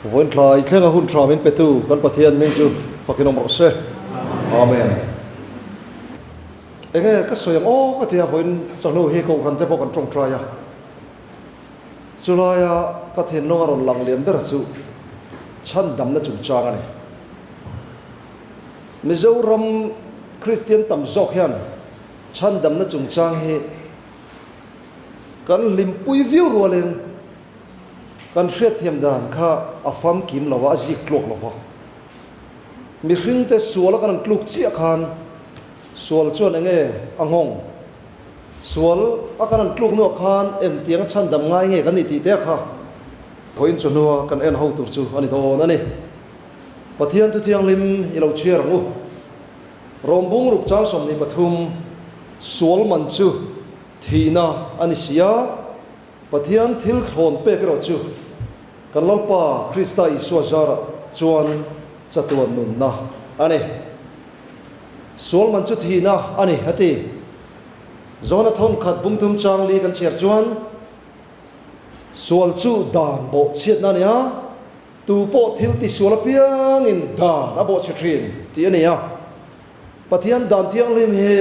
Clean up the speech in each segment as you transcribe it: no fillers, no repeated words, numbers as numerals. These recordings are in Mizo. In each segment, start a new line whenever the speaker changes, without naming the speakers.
Vawiin thlai thlenga hun tha min petu kan Pathian min chu fakin awm rawh se. Amen. Enge ka sawi ang aw ka tia vawiin chawhnu hi kohhran te pawh kan tawngtai a. Chulaia ka thinlung a rawn lang lian ber chu chhandamna chungchang a ni. Mizoram Kristian tam zawk hian chhandamna chungchang hi kan hlimpui viau rualin kan hriatthiam dan kha a famkim lo a, a zik tluak lo va. Mihringte suala kan an tluk chiah khan sual chuan eng nge a nghawng? Sual a kan an tluk hnuah khan engtianga chhandam ngai nge kan nih tih te kha vawiin chu hnua kan en ho tur chu a ni dawn a ni. Pathian Thuthianghlim i lo chhiar ang u. Rawmbung ruk chang 23, Sual man chu thihna a ni si a, Pathian thil thlawn pek erawh chu kan Lalpa Krista Isua zarah chuan chatuan nunna a ni. Sual man chu thihna a ni, a ti. Johana thawnkhat bungthum chang li kan chhiar chuan, Sual chu dan bawhchhiatna a ni a, Tu pawh thil tisual apiangin dan a bawhchhe thin tih a ni a. Pathian dan thianghlim hi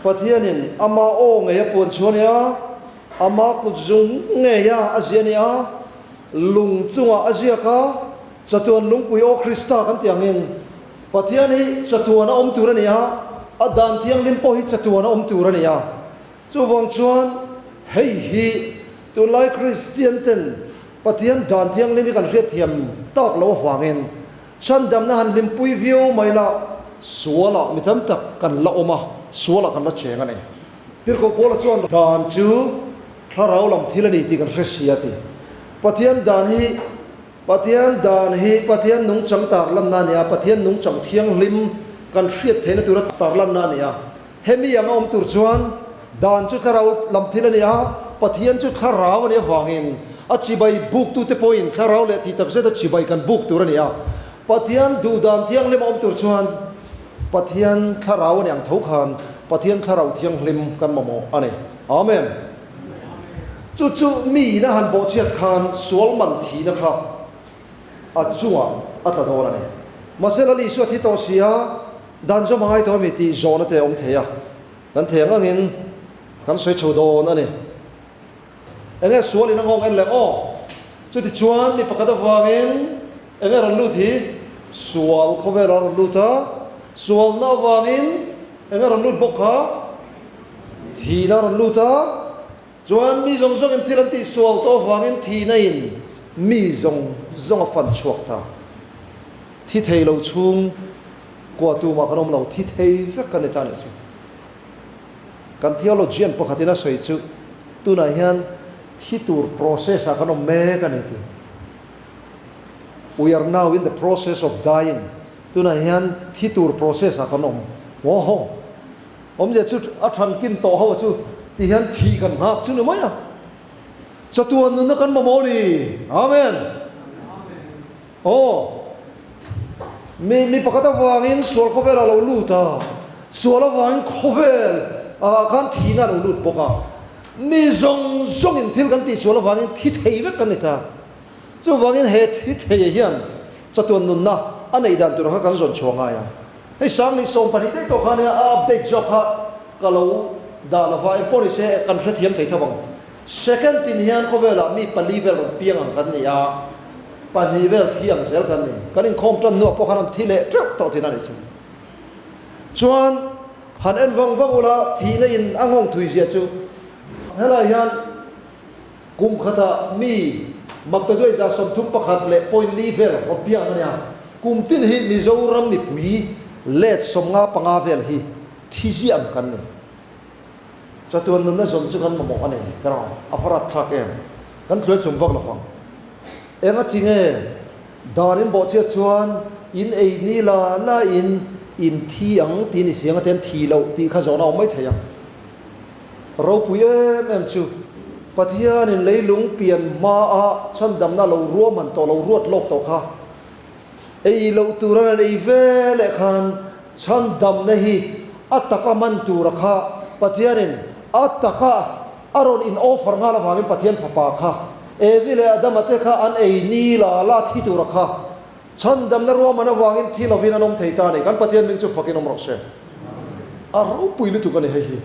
Pathianin ama aw ngei a puan chhuah a ni a, ama kut zung ngeia a ziah a ni a, lung chungah a ziak a, chatuan lungpui aw Krista kan tih angin Pathian hi chatuan a awm tur a ni a, a dan thianghlim pawh hi chatuan a awm tur a ni a. Chuvang chuan hei hi tunlai Kristian ten Pathian dan thianghlim hi kan hriatthiam tak loh avangin chhandamna han hlimpui viau mai la, sualah mi tam tak kan la awm a, sualah kan la cheng a ni. Tirhkoh Paula chuan dan chu thlarau lam thil a ni tih kan hre si a ti. Pathian dan hi Pathian dan hi Pathian nungchang tarlanna a ni a, Pathian nungchang thianghlim kan hriat theihna tura tarlanna a ni a. Hemi anga awm tur chuan dan chu thlarau lam thil a ni a, Pathian chu thlarau a nih avangin a chibai buktute pawhin thlarau leh tih takzet a chibai kan buk tur a ni a. Pathian duh dan thianghlim a awm tur chuan Pathian thlarau a nih ang tho khan Pathian thlarau thianghlim kan mamawh a ni. Amen. Chu chu mi ina han bawhchhiat khan sual man thihna kha a chungah a tla dawn a ni. Mahse Lal Isua thi tawh si a, Dan zawm a ngai tawh ami tih zawhna te a awm thei a, kan thei ang angin kan sawi chho dawn a ni. Enge sual in a nghawng en leh aw? Chutichuan mi pakhat avangin enge rawn lut hi? Sual khawvel a rawn lut a, sualna avangin enge rawn lut bawk kha? Thihna a rawn lut a, chuan mi zawng zawngin thil an tih sual tawh avangin thihna in mi zawng zawng a fan chhuak ta. Thi thei lo chhung kua tumah kan awm lo, thi thei vek kan ni ta nih chu. Kan theologian pakhatin a sawi chu tunah hian thi tur process ah kan awm mek a ni ti. We are now in the process of dying. Tunah hian thi tur process ah kan awm. Awhaw! Awmzia chu a than kin tawh ho chu ti hian thih kan nghak chu ni mai a. Chatuan nunna kan mamawh a ni. Amen! Aw, mi mi pakhat avangin sual khawvel a lo lut a, sual avangin khawvel ah khan thihna a lo lut bawk a. Mi zawng zawngin thil kan tih sual avangin thi thei vek kan ni ta. Chuvangin he thi thei hian chatuan nunna a neih dan tur kha kan zawn chhuah ngai a. Hei 1020 daih tawh khan a update zawk kha ka lo dah lova, engpawh ni se kan hrethiam thei tho ang. Second tin hian khawvelah mi pali vel rawn piang ang kan ni a, pahnih vel thi ang zel kan ni. Kan inkhawm tan hnuah pawh khan an thi leh teuh tawh thin a nih chu. Chuan han en vang vang ula thihna in a nghawng thui zia chu. Helai hian kum khatah mi maktaduai 31 leh point li vel rawn piang a nia. Kum tin hi Mizoram mipui let 55 vel hi thi ziah ang kan ni. Chatuan nunna zawm chu kan mamawh a ni ka rawh a va rat thlak em? Kan tluai thlum vak lo vang. Enga chi nge dan in bawhchhiat chuan in ei ni la la in in thi ang tih ni siang ate an thi loh tih kha zawhna a awm mai thei a. Ropui em em chu Pathianin leilung pian hmaa chhandamna lo ruahman tawh lo ruat lawk tawh kha ei loh tur an ei ve leh khan chhandamna hi a taka man tura kha Pathianin a taka a rawn in offer nghal avangin Pathian fapa kha Evi leh Adama te kha an ei ni la la thi tura kha chhandamna ruahman avangin thi lovin an awm thei ta a ni. Kan Pathian hming chu fakin awm rawh se. A ropui lutuk a ni hei hi.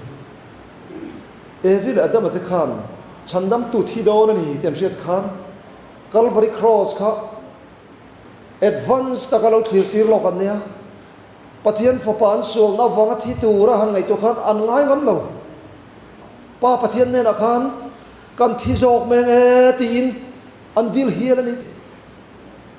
Evi leh Adama te khan chhandamtu thi dawn a ni tih an hriat khan Calvary Cross kha advance taka lo thlir tir lawk an nia. Pathian fapa an sualna avanga thi tura han ngaihtuah khan an ngai ngam lo. Pa Pathian hnenah khan kan thi zawk meng e tiin an dil hial a ni.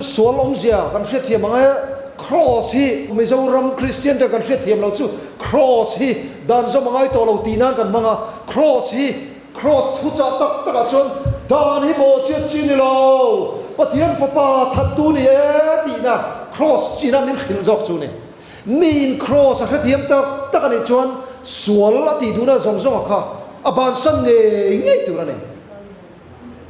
Sual awmzia kan hriatthiam ang e, Kraws hi Mizoram Kristian te kan hriatthiam lo chu Kraws hi dan zawm a ngai tawh lo tih nan kan hmang a, Kraws hi Kraws thuchah tak takah chuan dan hi bawhchhiat chi ni lo, Pathian fapa thattu ni e tihna Kraws china min hrilh zawk chu ni. Miin Kraws a hrethiam tak tak a nih chuan sual a tih duhna zawng zawng a kha a bansan ngei ngei tur a ni.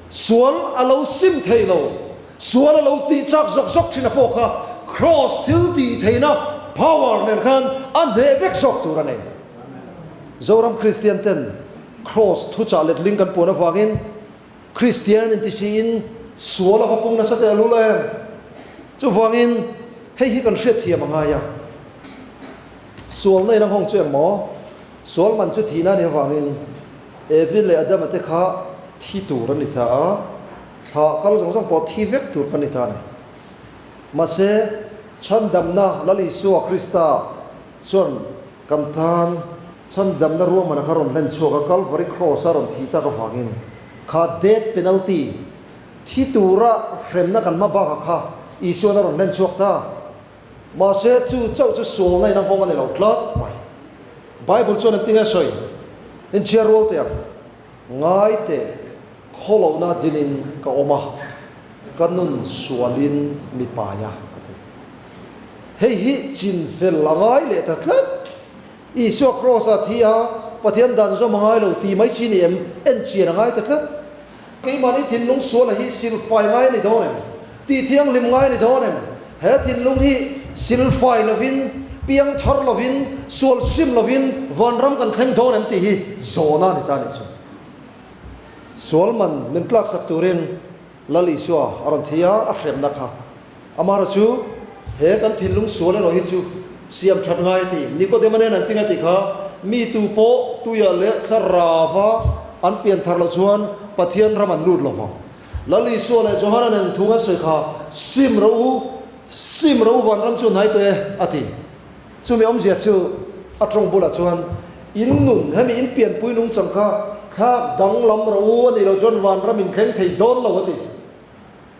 Sual a lo sim thei lo, sual a lo tih chak zawk zawk thin a pawh kha Kraws thil tih theihna power nen khan a hneh vek zawk tur a ni. Zoram Kristian ten Kraws thuchah letling kan puan avangin Kristian intisiin sual a va pung nasa teh lul em? Chuvangin hei hi kan hriatthiam a ngai a, sualna in a nghawng chu eng maw? Sual man chu thihna a nih avangin Evi leh Adama te kha thi tur an ni ta a, thlah kal zawng zawng pawh thi vek tur kan ni ta a ni. Mahse, chhandamna Lal Isua Krista chuan kan tan chhandamna ruahman a kha rawn hlen chhuak a, Calvary Cross a rawn thih tak avangin kha death penalty, thi tura hremna kan hma bakah kha Isuan a rawn hlen chhuak ta. Mahse, chu chauh chu sualna in a nghawng a ni lo tlat mai. Bible chuan an tinge sawi? Inchhiar rual teh ang. Ngai teh, khawlohna dinin ka awm a, ka nun sualin mi pai a, a ti. Hei hi chinfel a ngai leh ta tlat. Isua Kraws-ah thi a, Pathian dan zawm a ngai lo tih mai chi ni em? Enchian a ngai ta tlat. Keimahni thinlung suala hi silfai ngai a ni dawn em? Tih thianghlim ngai a ni dawn em? He thinlung hi silfai lovin, piang thar lovin, sual sim lovin vanram kan thleng dawn em tih hi zawhna a ni ta a nih chu. Sual man min tlaksak turin Lal Isua a rawn thi a, a hremna kha. Amaherawh chu he kan thinlung sual erawh hi chu siam that ngai a ti. Nikodema nen an ting a tih kha, mi tu pawh tuia leh thlarava an pian thar loh chuan Pathian ram an lut lo vang. Lal Isua leh Johana nen thung an sawi kha, Sim rawh u, sim rawh u vanram chu hnai tawh e, a ti. Chumi awmzia chu a tawng bulah chuan, In nun, hemi in pianpui nungchang kha thlak danglam rawh u a nih loh chuan vanram in thleng thei dawn lo, a ti.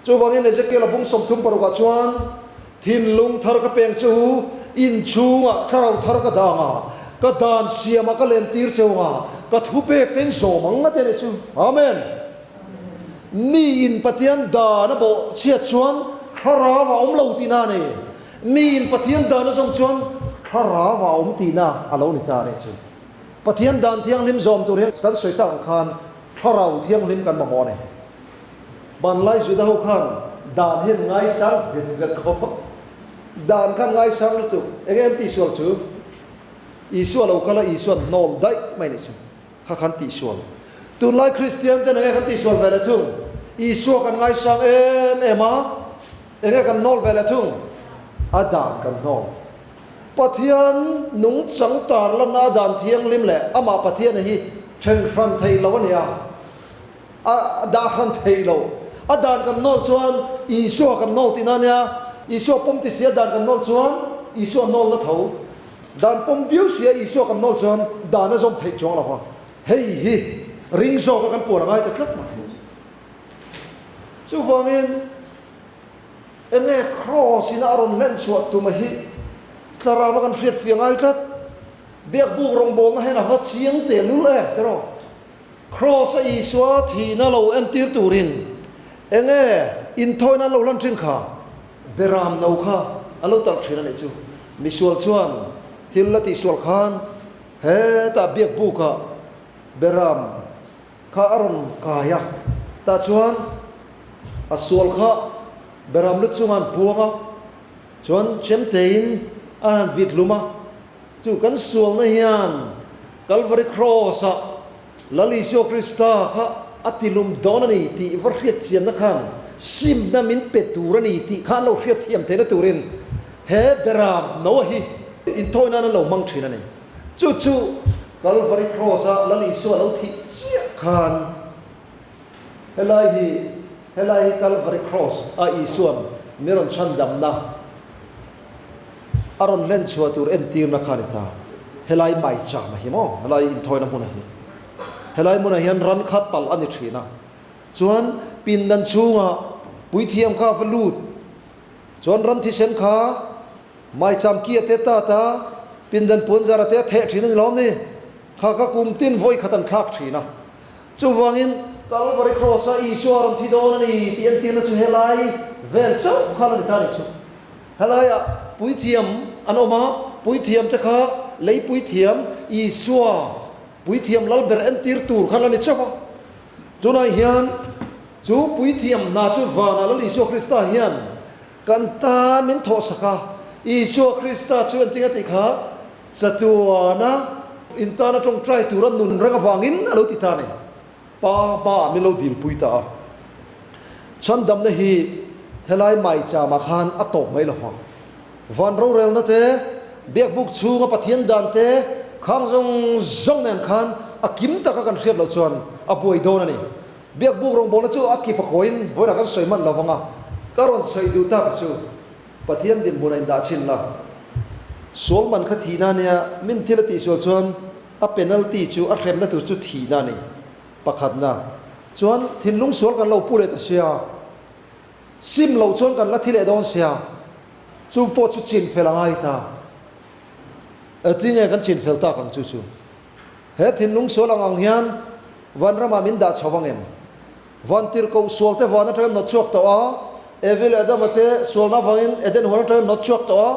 Chuvangin Ezekiel a bung 36 ah chuan, Thinlung thar ka peng che u, in chhungah thlarau thar ka dang a, ka dan siamah ka lentir che ung a, ka thupek te in zawm ang a ti a nih chu. Amen. Mi in Pathian dan a bawh chhiat chuan thlarau a awm lo tihna a ni. Mi in Pathian dan a zawm chuan thlarau a awm tihna a lo ni ta a nih chu. Pathian dan thianghlim zawm tur hian kan sawi tak ang khan thlarau thianghlim kan mamawh a ni. Banlai Juda ho khan dan hi an ngaisang vet vet khawp a, dan khan ngaisang lutuk. Enge an tihsual chu? Isua lo kal a, Isuan hnawl daih mai nih chu. Kha khan tihsual. Tunlai Kristian ten enge kan tihsual ve leh thung? Isua kan ngaisang em em a, enge kan hnawl ve leh thung? A dan kan hnawl. Pathian nungchang tarlanna a dan thianghlim leh amah Pathiana hi then hran theih lo a ni a. A dah hran thei lo. A dan kan nawl chuan Isua kan nawl tihna a nia. Isua pawm ti sia dan kan nawl chuan Isua nawlna tho. Dan pawm viau sia Isua kan nawl chuan dan a zawm theih chuang lo va. Hei hi ring zawka kan puan a ngai ta tlat mai. Chuvangin enge Kraws ina a rawn hlen chhuah tuma hi tlarau a kan hriat fiah ngai tlat. Biakbuk rawngbawlna hian a va chiang tehlul em tiraw? Kraws-a Isua thihna lo entir turin enge inthawina an lo hlan thin kha? Beram no kha a lo talh thin a nih chu. Misual chuan thil la tihsual khan hetah biakbukah beram kha a rawn kai a, tah chuan a sual kha beram lu chunga an puang a, chuan chemtein a han vit hlum a. Chu kan sualna hian Kalvari Kraws-ah Lal Isua Krista kha a tilum dawn a ni tih va hriat chianna khan simna min pe tur a ni tih kha an lo hriat thiam theihna turin he beram Noah hi inthawi nan an lo hmang thin a ni. Chu chu Kalvari Cross-a Lal Isua lo thih chiah khan helai hi helai hi Kalvari Cross-a Isua'n mi rawn chhandamna a rawn hlen chhuah tur entirna kha a ni ta. Helai maicham a hi maw? Helai inthawina hmun a hi. Helai hmunah hian ran kha talh a ni thin a. Chuan pindan chhungah puithiam kha a va lut. Chuan ran thisen kha maicham ki a te tat a, pindan puanzar a te a theh thin a ni lawm ni? Kha kha kum tin vawi khat an thlak thin a. Chuvangin Kalvari Cross-a Isua a rawn thi dawn a ni tih entirna chu helai vel chauh khan a ni ta a nih chu. Helaiah puithiam an awm a, puithiamte kha lei puithiam Isua puithiam lal ber entir tur khan a ni chauh a. Tunah hian chu puithiam hna chu vanah Lal Isua Krista hian kan tan min thawhsak a, Isua Krista chu enting a tih kha chatuana intana tawngtai tura nun reng avangin a lo ti ta a ni. Pa hmaah min lo dilpui ta a, chhandamna hi helai maichamah khan a tawp mai lo vang. Van rorelna te, biakbuk chhunga Pathian dan te khang zawng zawng nen khan a kim taka kan hriat loh chuan a buai dawn a ni. Biakbuk rawngbawlna chu a kip a kawiin vawilah kan sawi hman lo vang a, ka rawn sawi duh tak chu Pathian dinhmun a indah chhin la. Sual man kha thihna ania, min thil a tihsual chuan A penalty chu a hremna tur chu thihna a ni. Pakhatna chuan thinlung sual kan lo pu leh ta sia, sim loh chuan kan la thi leh dawn sia, chu pawh chu chin fel a ngai ta. Tinge kan chin fel tak ang chu chu? He thinlung sual ang ang hian vanramah min dah chho vang em? Vantirhkoh sualte van atangin nawt chhuak tawh a, Evi leh Adama te sualna avangin Eden huan atangin nawt chhuak tawh a,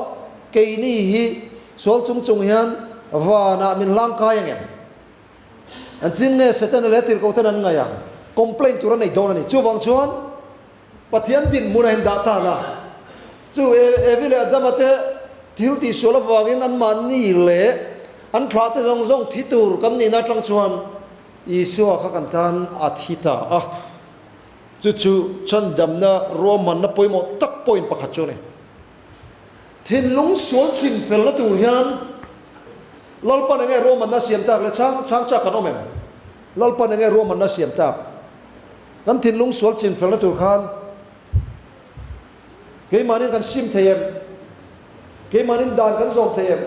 keini hi sual chung chung hian vanah min hlang kai ang em? Engtin nge Setana leh tirhkoh ten an ngaih ang? Complaint tur a nei dawn a ni. Chuvang chuan Pathian dinhmun a indah tan a, chu Evi leh Adama te thil tihsual avangin anmahni leh an thlahte zawng zawng thi tur kan nihna atang chuan Isua kha kan tan a thi ta a, chu chu chhandamna ruahmanna pawimawh tak point pakhat chu a ni. Thinlung sual chin felna tur hian Lalpan enge ruahmanna siam tak le chhang chhang chak kan awm em? Lalpan enge ruahmanna siam tak? Kan thinlung sual chin felna tur khan keimahnin kan sim thei em? Keimahnin dan kan zawm thei em?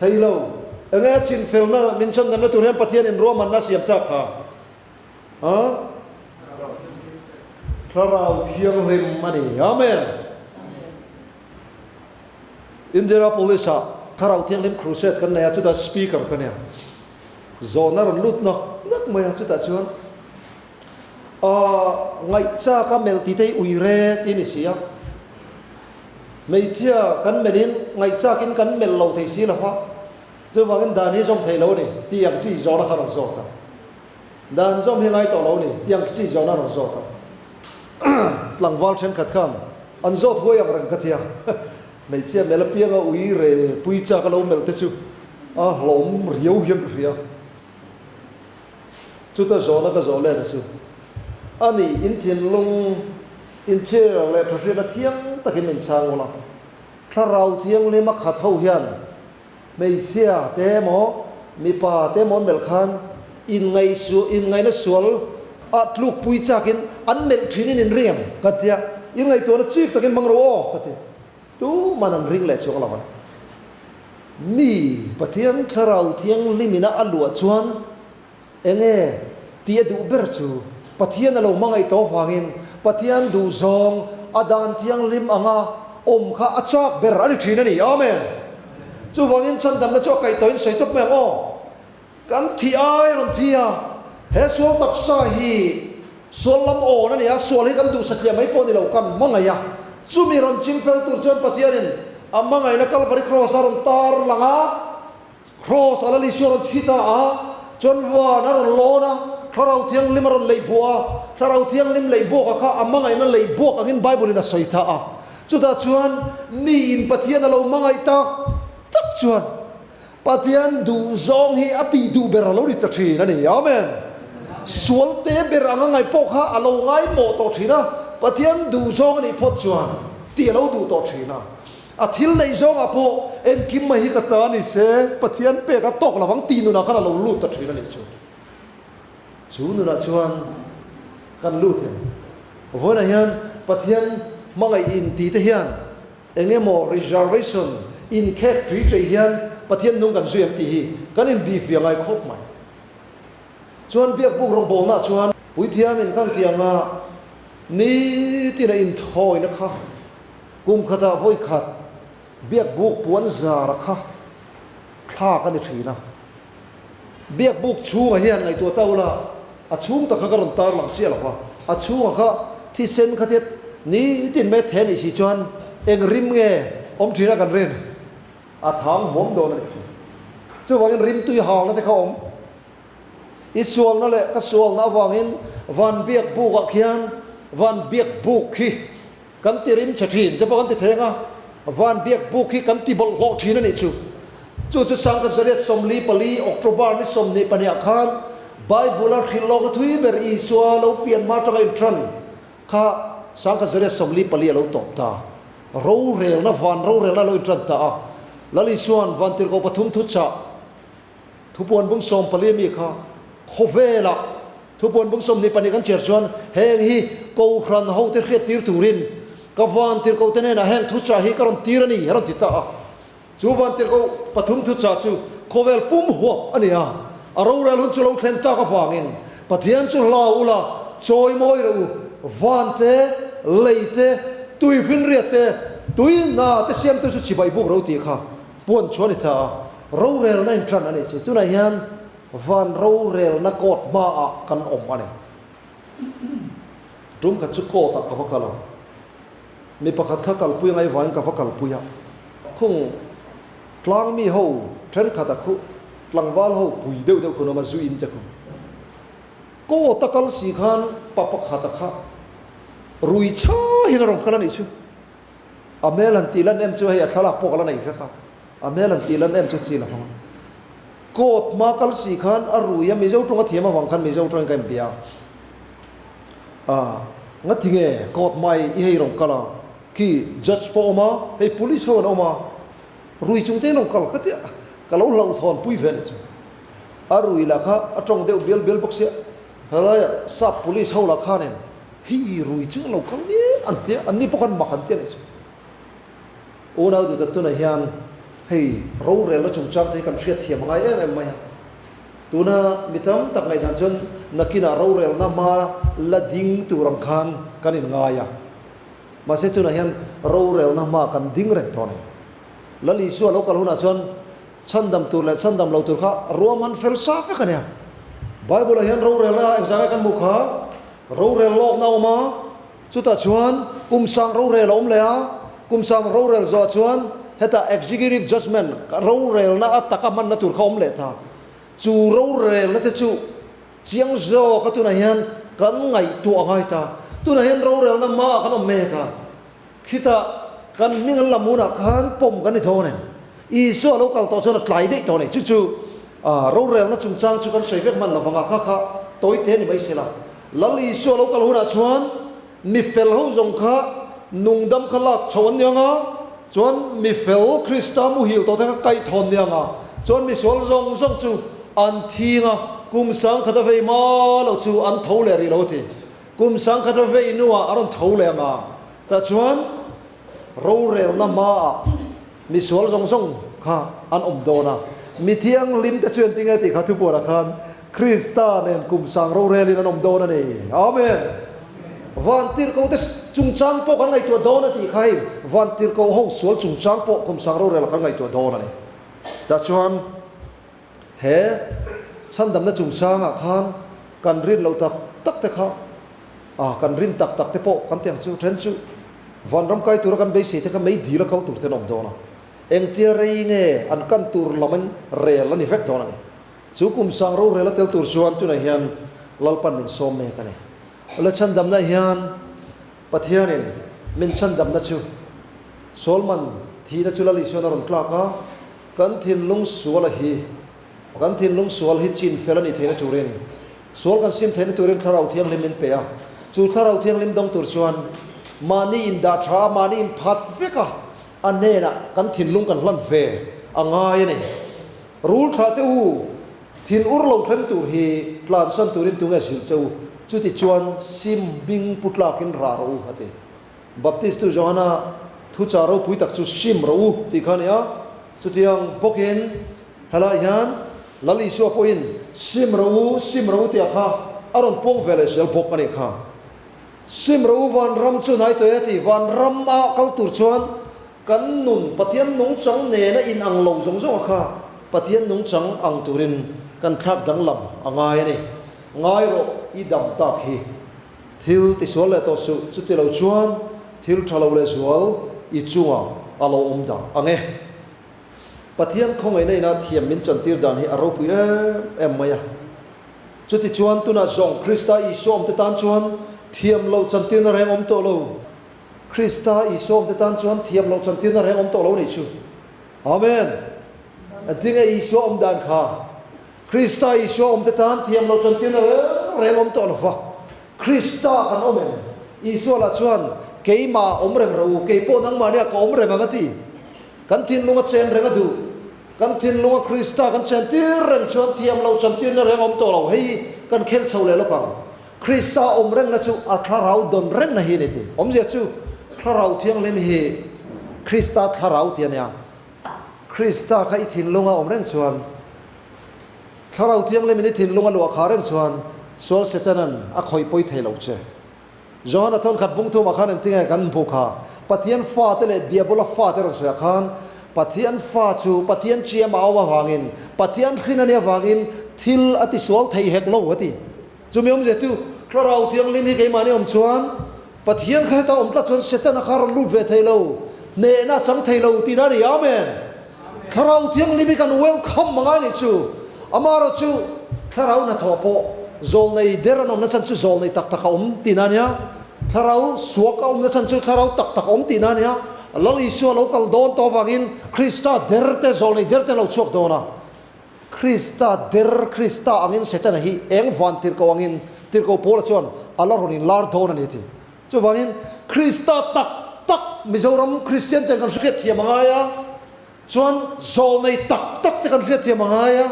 Thei lo. Enge a chinfelna min chhandamna tur hian Pathian in ruahmanna a siam tak kha? A? Thlarau Thianghlim a ni. Amen. Indianapolis ah Thlarau Thianghlim Crusade kan nei a, chutah speaker ka nia. Zawhna rawn lut nawk nawk mai a, chutah chuan a ngaihchak a melh tih te hi ui re tih a ni si a. Hmeichhia kan melhin ngaihchakin kan melh lo thei si lo va, chuvangin dan hi zawm thei lo a ni tih ang chi zawhna kha a rawn zawt a. Dan zawm hi ngai tawh lo a ni tih ang chi zawhna a rawn zawt a. Tlangval thenkhat khan an zawt huai ang reng ka tia. Hmeichhia melh apianga ui re pui chak a lo melh te chu a hlawm riau hian ka hria. Chuta zawhna ka zawh let a chu a ni, in thinlung, in chair leh thahriatna thiang takin min chhang ula, thlarau thianghlim a khat ho hian hmeichhia te emaw mipa te emaw an melh khan inngaihsuah, inngaihna sual ah tlukpui chakin an melh thinin in ring em? Ka ti a, in ngaihtuahna chik takin hmang rawh aw ka ti. Tuman an ring leh chuang lo ang. Mi Pathian Thlarau Thianghlimina a luah chuan enge tih a duh ber chu Pathian a lo hmangaih tawh avangin Pathian duhzawng a dan thianghlim anga awm kha a chak ber a ni thin a ni. Amen. Chuvangin chhandamna chu a kaih tawhin sawi tawp mai ang aw. Kan thi ai rawn thi a, he sual taksa hi sual lam awn a ni a, sual hi kan duh satliah mai pawh a ni lo, kan hmangaih a. Chumi rawn ching fel tur chuan Pathianin a hmangaihna Kalvari Kraws a rawn tar lang a, Kraws a Lal Isua rawn thi ta a, chuan van a rawn lawn a, Thlarau Thianghlim a rawn leih buah a, Thlarau Thianghlim leih buaka kha a hmangaihna leih buak angin Bible in a sawi ta a. Chutah chuan miin Pathian a lo hmangaih tak tak chuan Pathian duhzawng hi a tih duh ber a lo ni ta thin a ni. Amen. Sual te ber anga ngaih pawh kha a lo ngaimawh tawh thin a, Pathian duh zawng a nih phawt chuan tih a lo duh tawh thin a. A thil neih zawngah pawh engkim mai hi ka ta ni se, Pathian pek a tawk lovang tih nunah khan a lo lut ta thin a nih chu. Chu nunah chuan kan lut em? Vawiinah hian Pathian hmangaih inti te hian eng emaw reservation inkhek tui tei hian Pathian nung kan zui em tih hi kan inbihfiah ngai khawp mai. Chuan biakbuk rawngbawlnaah chuan Puithiam in kan tih anga nitin a inthawina kha kum khatah vawi khat biakbuk puan zara kha thlak a ni thin a. Biakbuk chhungah hian ngaihtuah ta ula, a chhung tak kha ka rawn tar lang chiah lo va, a chhungah kha thisen kha tiat nitin mai a the nih si chuan eng rim nge awm thin a kan rin? A thang huam dawn a nih chu. Chuvangin rimtui halna te kha awm. I sualna leh ka sualna avangin van biakbukah khian van biakbuk khi kan ti rim chhe thin te pawh kan ti theng a, van biakbuk khi kan ti bawlhhlawh thin a nih chu. Chu chu Sangkhat Zariat 44 October ni 22 ah khan Bible-a hrilh lawkna thui ber Isua lo pian hma atanga intran kha 1944 a lo tawp ta. Rorelna, van rorelna a lo intran ta a. Lal Isua'n Vantirhkoh pathum thuchah Thupuan bung 14 mi kha khawvelah Thupuan bung 22 kan chhiar chuan heng hi Kohhran hote hriattir turin ka Vantirhkohte hnenah heng thuchah hi ka rawn tir a ni a rawn ti ta a. Chu Vantirhkoh pathum thuchah chu khawvel pum huap a ni a, a rorel hun chu lo thlen tak avangin Pathian chu hlau ula chawi mawi reuh u, van te, lei te, tui finriat te, tui hna te siamtu chu chibai buk ro tih kha puan chu a ni ta a, rorelna in tan a nih chu. Tunah hian van rorelna court hmaah kan awm a ni. Tum khat chu court ah ka va kal a. Mi pakhat kha kalpui angai vangin ka va kalpui a, khung tlang mi ho thenkhat a khuh tlangval ho pui deuh deuh khun awm a, zu in te khu. Court a kal si khan pa pakhat a kha rui chhahin a rawn kal a nih chu. A hmel han tih lan em chu hei a thlalak pawh ka la nei vek a, a hmel han tih lan em chu chi la hmang a. Court hma kal si khan a rui a, Mizo tawng a thiam avang khan Mizo tawngin ka inbia a. A, ngati nge court mai i hei rawn kal a, khi judge pawh awm a, hei police ho an awm a, rui chung te in rawn kal ka tia, ka lo hlauhthawn pui ve a nih chu. A rui lah kha a tawng deuh bial bial bawk sia, helaiah sap police ho lah khanin hei rui chung an lo kal nia an tia, an ni pawh khan mak an tia a nih chu. Unau duhtak tunah hian hei rorelna chungchang te hi kan hriatthiam a ngai em em mai a. Tuna mi tam tak ngaihdan chuan nakinah rorelna hma la ding tur ang khan kan inngai a. Mahse tunah hian rorelna hma kan ding reng tawh a ni. Lal Isua lo kal hunah chuan chhandam tur leh chhandam lo tur kha ruahman fel sa vek a nia. Bible-ah hian rorelna engzah nge kan hmuh kha? Rorel lawkna a awm a. Chutah chuan kum sang rorel a awm leh a, kum sang rorel zawhah chuan hetah executive judgement, rorelna a taka hmanna tur kha a awm leh ta. Chu rorelna te chu chiang zawka tunah hian kan ngaihtuah a ngai ta. Tunah hian rorelna hmaah kan awm mek a, khitah kan hming an lam hunah khan pawm kan ni dawn em? Isua lo kal tawh chuan a tlai daih tawh a ni. Chu chu rorelna chungchang chu kan sawi vek hman lovang a, kha kha tawi te a ni mai sela. Lal Isua lo kal hunah chuan mi fel ho zawng kha nungdam kha lak chhoh an ni ang a, chuan mi fel Krista muhil tawh te kha kaih thawn ni ang a, chuan mi sual zawng zawng chu an thing a, kum sangkhat a vei hma loh chu an tho leh rih lo a ti. Kum sangkhat a vei hnuah a rawn tho leh ang a, tah chuan rorelna hmaah mi sual zawng zawng kha an awm dawn a, mi thianghlim te chu engtinge tih kha thupuanah khan Krista nen kum sang rorelin an awm dawn a ni. Amen. Vantirhkoh te chungchang pawh kan ngaihtuah dawn a tih kha hei vantirhkoh ho sual chungchang pawh kum sang rorel kan ngaihtuah dawn a ni. Tah chuan he chhandamna chungchangah khan kan rin loh tak tak te kha ah kan rin tak tak te pawh kan ti ang chu then chu vanram kai tura kan beisei te kha mei dil a kal tur ten a awm dawn a. Engtia rei nge an kan tur lamin rel a ni vek dawn a ni. Chu kum sang rorel a tel tur chuan tunah hian Lalpan min sawm mek a ni. La chhandamna hian Pathianin min chhandamna chu Solman thihna chu Lal Isuan a rawn tlak a, kan thinlung sual a hi, kan thinlung sual hi chin fel a nih theihna turin. Sual kan sim theihna turin Thlarau Thianghlim min pe a, chu Thlarau Thianghlim dawng tur chuan mahni indah tha a, mahni inphat vek a, a hnenah kan thinlung kan hlan ve a ngai a ni. Rul thlah teh u, thin ur lo thleng tur hi tlansan turin tunge zilh che u? Chuti chuan sim hming pu tlakin rah rawh u, a ti. Baptist tu Johana thuchah ropui tak chu sim rawh u tih kha a ni a, chutiang bawkin helaiah hian Lal Isua pawhin sim rawh u, sim rawh u tih a kha a rawn puang ve leh zel bawk a nih kha. Sim rawh u vanram chu hnai tawh e tih vanram a kal tur chuan kan nun Pathian nungchang nena inang lo zawng zawng a kha Pathian nungchang ang turin kan thlak danglam a ngai a ni. Ngai rawh i dam tak hi. Thil tisual leh tawh suh, chuti lo chuan thil tha lo leh zual i chungah a lo awm dah ang e. Pathian khawngaihna ina thiam min chantir dan hi a ropui em em mai a. Chuti chuan tunah zawng Krista Isua awmte tan chuan thiam loh chantirna reng awm tawh lo. Krista Isua awmte tan chuan thiam loh chantirna reng awm tawh lo nih chu. Amen! Engtinge Isua awm dan kha? Krista Isua awmte tan thiam lo tantirna reng reng awm tawh lo va, Krista kan awm em? Isua lah chuan, Keimah awm reng rawh u, kei pawh nangmahniah ka awm reng ang a ti. Kan thinlunga chen reng a duh. Kan thinlunga Krista kan chen tir reng chuan thiam lo tantirna reng awm tawh lo. Hei kan khel chho leh lawk ang. Krista awm rengna chu a thlarau dawn rengna hi a ni ti. Awmzia chu Thlarau Thianghlim hi Krista thlarau ti a nia. Krista kha i thinlunga awm reng chuan, Thlarau Thianghlimin i thinlunga luah khah reng chuan, sual Setana'n a khawih pawi thei lo che. Johana thawnkhat bung thumah khan engtinge kan hmuh kha? Pathian fate leh Diabola fate rawn sawiah khan, Pathian fa chu Pathian chiam a awm avangin, Pathian hrin a nih avangin thil a tisual thei hek lo a ti. Chumi awmzia chu Thlarau Thianghlim hi keimahni awm chuan Pathian kha heta awm tlat chuan Setana kha rawn lut ve thei lo, hnehna a chang thei lo tihna a ni. Amen! Thlarau Thianghlim hi kan welcome a ngai nih chu. Amaherawh chu Thlarau hnathawh pawh zawlnei der an awmna chhan chu zawlnei tak tak a awm tihna a nia. Thlarau suak a awmna chhan chu Thlarau tak tak a awm tihna a nia. Lal Isua lo kal dawn tawh avangin Krista der te, zawlnei der te an lo chhuak dawn a. Krista der, Krista angin Setana hi eng van tirhkoh angin tirhkoh Paula chuan a la rawn inlar dawn a ni a ti. Chuvangin Krista tak tak Mizoram Kristian ten kan hriat thiam a ngai a, chuan zawlnei tak tak te kan hriat thiam a ngai a,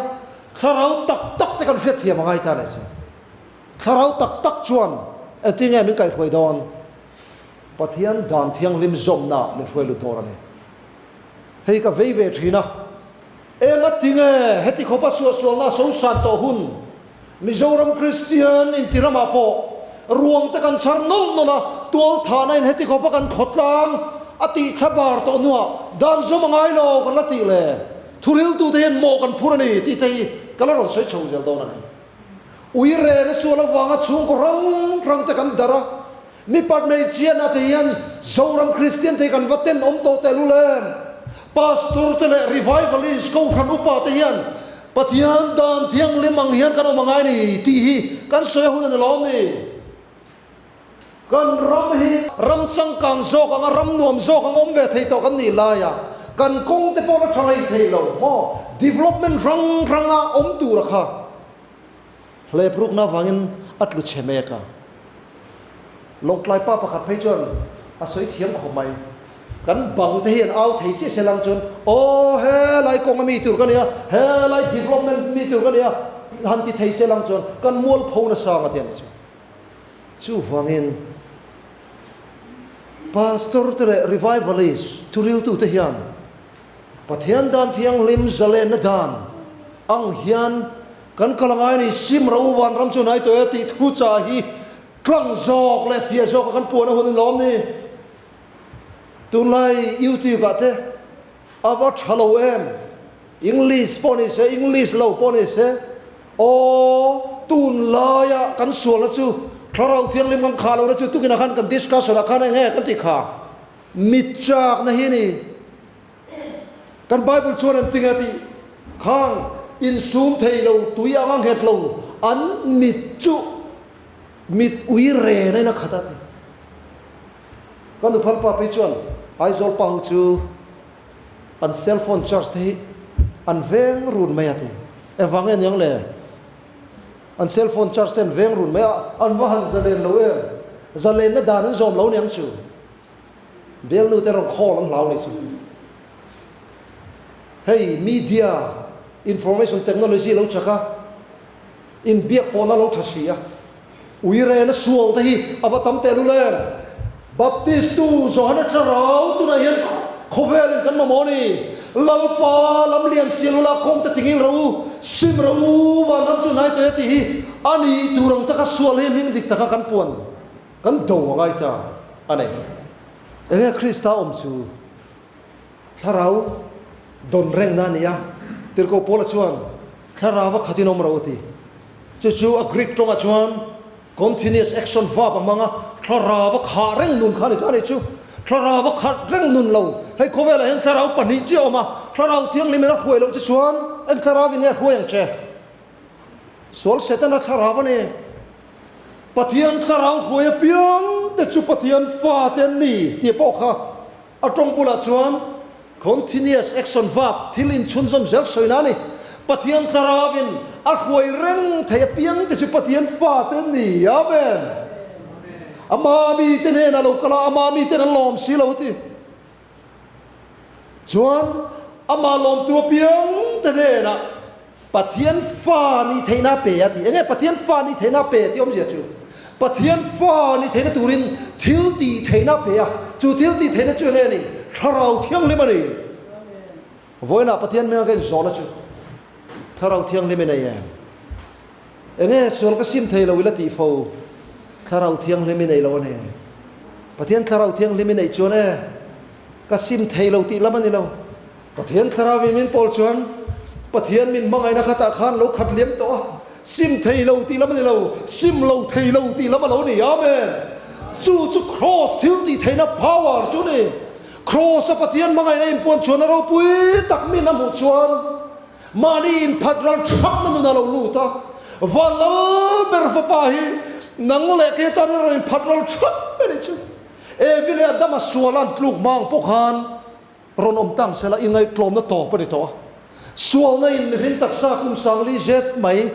thlarau tak tak te kan hriat thiam a ngai ta a ni chu. Thlarau tak tak chuan engtin nge min kaihhruai dawn? Pathian dan thianghlim zawmnaah min hruai lut dawn a ni. Hei ka vei ve thin a. Enga tinge heti khawpa suahsualna a sosan tawh hun Mizoram Kristian inti ramah pawh ruang te kan chhar nawlh nawlh a, tualthahna in heti khawpa kan khawtlang a tih thla bar tawh hnuah dan zawm a ngai lo kan la tih le thuriltute hian mawh kan phur a ni tih te hi ka la rawn sawi chho zel dawn a ni. Ui rena sual avanga chhungkaw hrang hrang te kan darh a, Mipat hmeichhiatna te hian Zoram Kristian te hi kan va ten awm tawh tehlul em? Pastor te leh Revivalist Kohhran upa te hian Pathian dan thianghlim ang hian kan awm a ngai ni tih hi kan sawi a hun a ni lawm ni? Kan ram hi ram changkang zawk anga ram nuam zawk ang awm ve thei tawh kan nih laia kan kawng te pawh la tha hlei thei lo maw? Development hrang hranga awm tura kha Hlep rukna avangin a tlu chhe mek a. Lawngtlai pa pakhat phei chuan a sawi thiam khawp mai. Kan bang te hi an au thei chiah se lang chuan, Aw helai kawnga mi tur ka nia, helai development mi tur ka nia han ti thei se lang chuan kan mualpho nasa ang a ti a nih chu. Chuvangin Pastor te leh Revivalist thuriltute hian Pathian dan thianghlim zalenna dan ang hian kan kal a ngai a ni. Sim ro u vanram chu hnai tawh e tih thu chah hi tlang zawk leh fiah zawka kan puan a hun in lawm ni. Tunlai YouTube ah te a va tha lo em? English pawh ni se, English lo pawh ni se, aw tunlaia kan sualna chu Thlarau Thianghlim kan khah lohna chu tukinah khan kan discussion ah khan eng nge kan tih kha? Mit chakna hi a ni. Kan Bible chuan an tinge tih khang insum thei lo, tui anga nghet lo, an mit chu mit ui ren ain a khat a ti. Ka nuphal pa phei chuan Aizawl pa ho chu an cell phone charge te hi an veng run mai a ti. Engvang nge niang le? An cell phone charge te an veng run mai a, an va han zalen lo em? Zalenna dan an zawm lo niang chu. Bialnu te rawn call an hlau nih chu. Hei media, information technology lo chak a, inbiak pawhna lo tha si a, uirena sual te hi a va tam tehlul em? Baptist tu Johana Thlarau tunah hian khawvelin kan mamawh a ni. Lalpa lam lian sial ula kawng te tingil rawh u, sim rawh u, vanram chu hnai tawh e tih hi a ni tur ang taka sual hi hming dik taka kan puan kan do a ngai ta a ni. Enge Krista awm chu? Thlarau dawn rengna a ni a, Tirhkoh Paula chuan Thlarau a khatin awm rawh u ti. Chu chu a Greek tawngah chuan continuous action verb a hmang a, Thlarau a khah reng nun kha a ni ta a nih chu. Thlarau a khat reng nun lo. Hei khawvelah hian Thlarau pahnih chiah a awm a, Thlarau Thianghlim in a hruai loh che chuan eng Thlarau in nge a hruai ang che? Sual Setana Thlarau a ni. Pathian Thlarau hruai apiang te chu Pathian fate an ni tih pawh kha A tawng bulah chuan continuous action verb, thil inchhunzawm zel sawina a ni. Pathian Thlarauin a hruai reng thei apiang te chu Pathian fate an ni. Amen. Ama mite hnenah lo kal a, ama miten an lawm si lo a ti. Chuan ama lawmtu apiang te hnenah Pathian fa nih theihna a pe a ti. Enge Pathian fa nih theihna a pe tih awmzia chu? Pathian fa nih theihna turin thil tih theihna a pe a, chu thil tih theihna chu enge a ni? Thlarau Thianghlim a ni. Vawiinah Pathian hmel ka inzawhna chu Thlarau Thianghlim i nei em? Enge sual ka sim thei lo ila tih fo? Thlarau Thianghlim i nei lo a ni. Pathian Thlarau Thianghlim i neih chuan e, ka sim thei lo tih lam a ni lo. Pathian Thlarau in min pawl chuan Pathian min hmangaihna khatah khan lo khat liam tawh a, sim thei lo tih lam a ni lo, sim lo thei lo tih lam a lo ni. Amen! Chu chu Kraws thil tih theihna power chu a ni. Kraws a Pathian hmangaihna inpuan chuan a ropui tak min a hmuh chuan mahni inphat ral thakna nun a lo lut a, Van lal ber fapa hi nang leh kei tan hi rawn inphat ral thak mai a nih chu. Evi leh Adama suala an tluk hma ang pawh khan Rawn awm tang sela i ngaihtlawmna tawp a ni tawh a. Sualna in mihring taksa kum sangli zet mai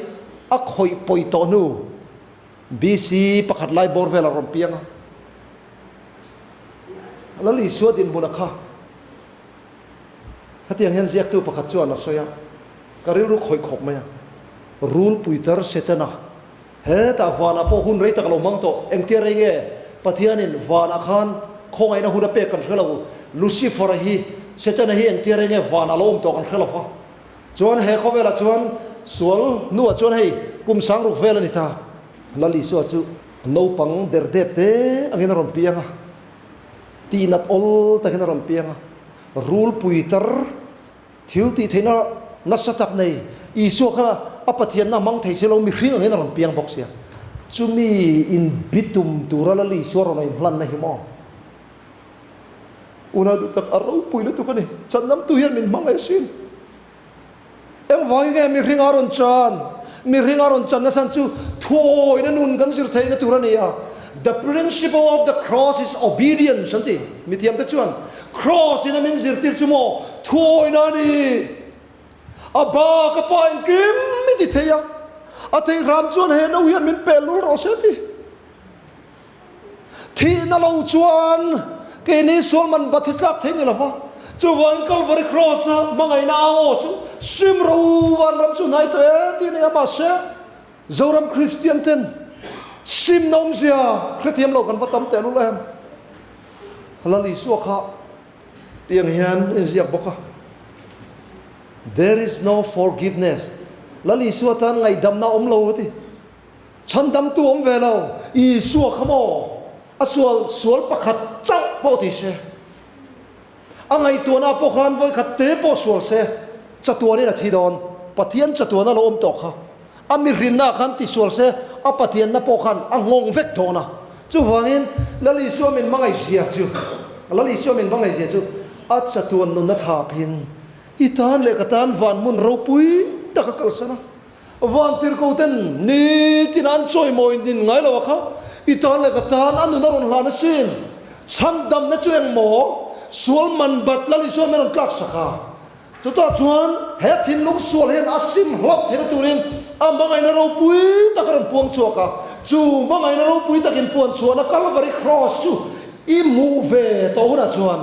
a khawih pawi tawh hnu BC pakhat lai bawr velah rawn piang a. Lal Isua dinhmun a kha. Hetiang hian ziaktu pakhat chuan a sawi a, Ka rilru khawih khawp mai a, Rulpui tar Setana Hetah vanah pawh hun rei tak a lo hmang tawh. Engtia rei nge Pathianin vanah khan khawngaihna hun a pek kan hre lo. Lucifer-a hi, Setana hi engtia rei nge vanah a lo awm tawh kan hre lo va. Chuan he khawvelah chuan sual hnuah chuan hei kum sangruk vel a ni ta. Lal Isua chu naupang derdep te angin a rawn piang a, tihnat awl takin a rawn piang a, rulpui tar Thil tih theihna nasa tak nei Isua kha a Pathianna hmang thei si lo mihring angin a rawn piang bawk sia. Chumi inbitum tura Lal Isua rawn inhlanna hi maw? Unau duh tak a ropui lutuk a ni. Channamtu hian min hmangaih asin. Engvangin nge mihring a rawn chan? Mihring a rawn chan nachhan chu thuawina nun kan zir theihna tur a ni a. The principle of the cross is obedience an ti. Mithiamte chuan Cross in a min zirtir chu maw thuawina a ni. A ba ka pa engkim mi ti thei a, a theih hram chuan he no hian min pel lul rawh se a ti. Thihna lo chuan keini sual man bat hi tlak thei ni lo va, chuvangin Calvary Cross a hmangaihna a aw chu sim ro vanram chu hnai tawh e tih a nei a, mahse Zoram Kristian ten simna awmzia hrethiam lo kan va tam teh lul em? Lal Isua kha tiang hian inziak bawk a, There is no forgiveness, Lal Isua tan ngaihdamna a awm lo a ti. Chhandamtu awm ve lo, Isua kha maw a sual sual pakhat chauh pawh ti se, a ngaihtuahna pawh khan vawikhat te pawh sual se, chatuanin a thi dawn. Pathian chatuana lo awm tawh kha a mihrinna khan ti sual se, a Pathianna pawh khan a nghawng vek dawn a. Chuvangin Lal Isua min hmangaihzia chu, Lal Isua min hmangaihzia chu a chatuan nunna thapin i tan leh ka tan van hmun ropui tak a kalsan a. Vantirhko ten nitin an chawimawi nin ngai lo a kha, i tan leh ka tan a nun a rawn hlan asin. Chhandamna chu eng maw? Sual man bat Lal Isua min rawn tlak sak a. Chutah chuan he thinlung sual hian a sim hlauh theihna turin A hmangaihna ropui tak a rawn puang chhuak a, chu hmangaihna ropui takin puan chhuahna Kalvari Kraws chu i hmuh ve tawh hunah chuan